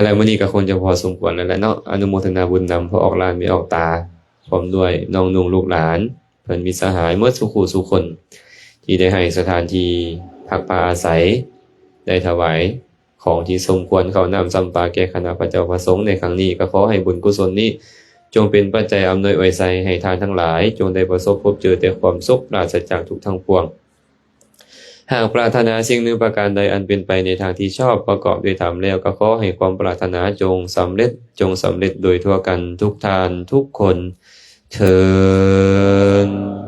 ແລ້ວມື້ນີ້ກໍຄົງຈະພໍສົມຄວນແລ້ວແຫຼະເນາະ. ອະນຸໂມທະນາບຸນນຳພໍ່ອອກຫຼານແມ່ອອກຕາ ພ້ອມດ້ວຍນ້ອງນຸ່ງລູກຫຼານ ເພື່ອນມິດສະຫາຍໝົດສູ່ຄູ່ສູ່ຄົນ ທີ່ໄດ້ໃຫ້ສະຖານທີ່ພັກພາອາໄສ, ໄດ້ຖວາຍຂອງທີ່ສົມຄວນເຂົ້ານ້ຳຊຳປາແກ່ຄະນະພະເຈົ້າພະສົງໃນຄັ້ງນີ້. ກໍຂໍໃຫ້ບຸນກຸສົນນີ້ ຈົ່ງເປັນປັດໄຈອຳນວຍອວຍໄຊໃຫ້ທ່ານທັງຫຼາຍ ຈົ່ງໄດ້ປະສົບພົບເຈີແຕ່ຄວາມສຸກ ປາສະຈາກທຸກທັງປວງ. ຫາກປາດຖະໜາສິ່ງໜຶ່ງປະການໃດອັນເປັນໄປໃນທາງທີ່ຊອບ ປະກອບດ້ວຍທຳແລ້ວ ກໍຂໍໃຫ້ຄວາມປາດຖະໜາຈົ່ງສຳເລັດ, ຈົ່ງສຳເລັດໂດຍທົ່ວກັນທຸກທ່ານທຸກຄົນເທີ້ນ.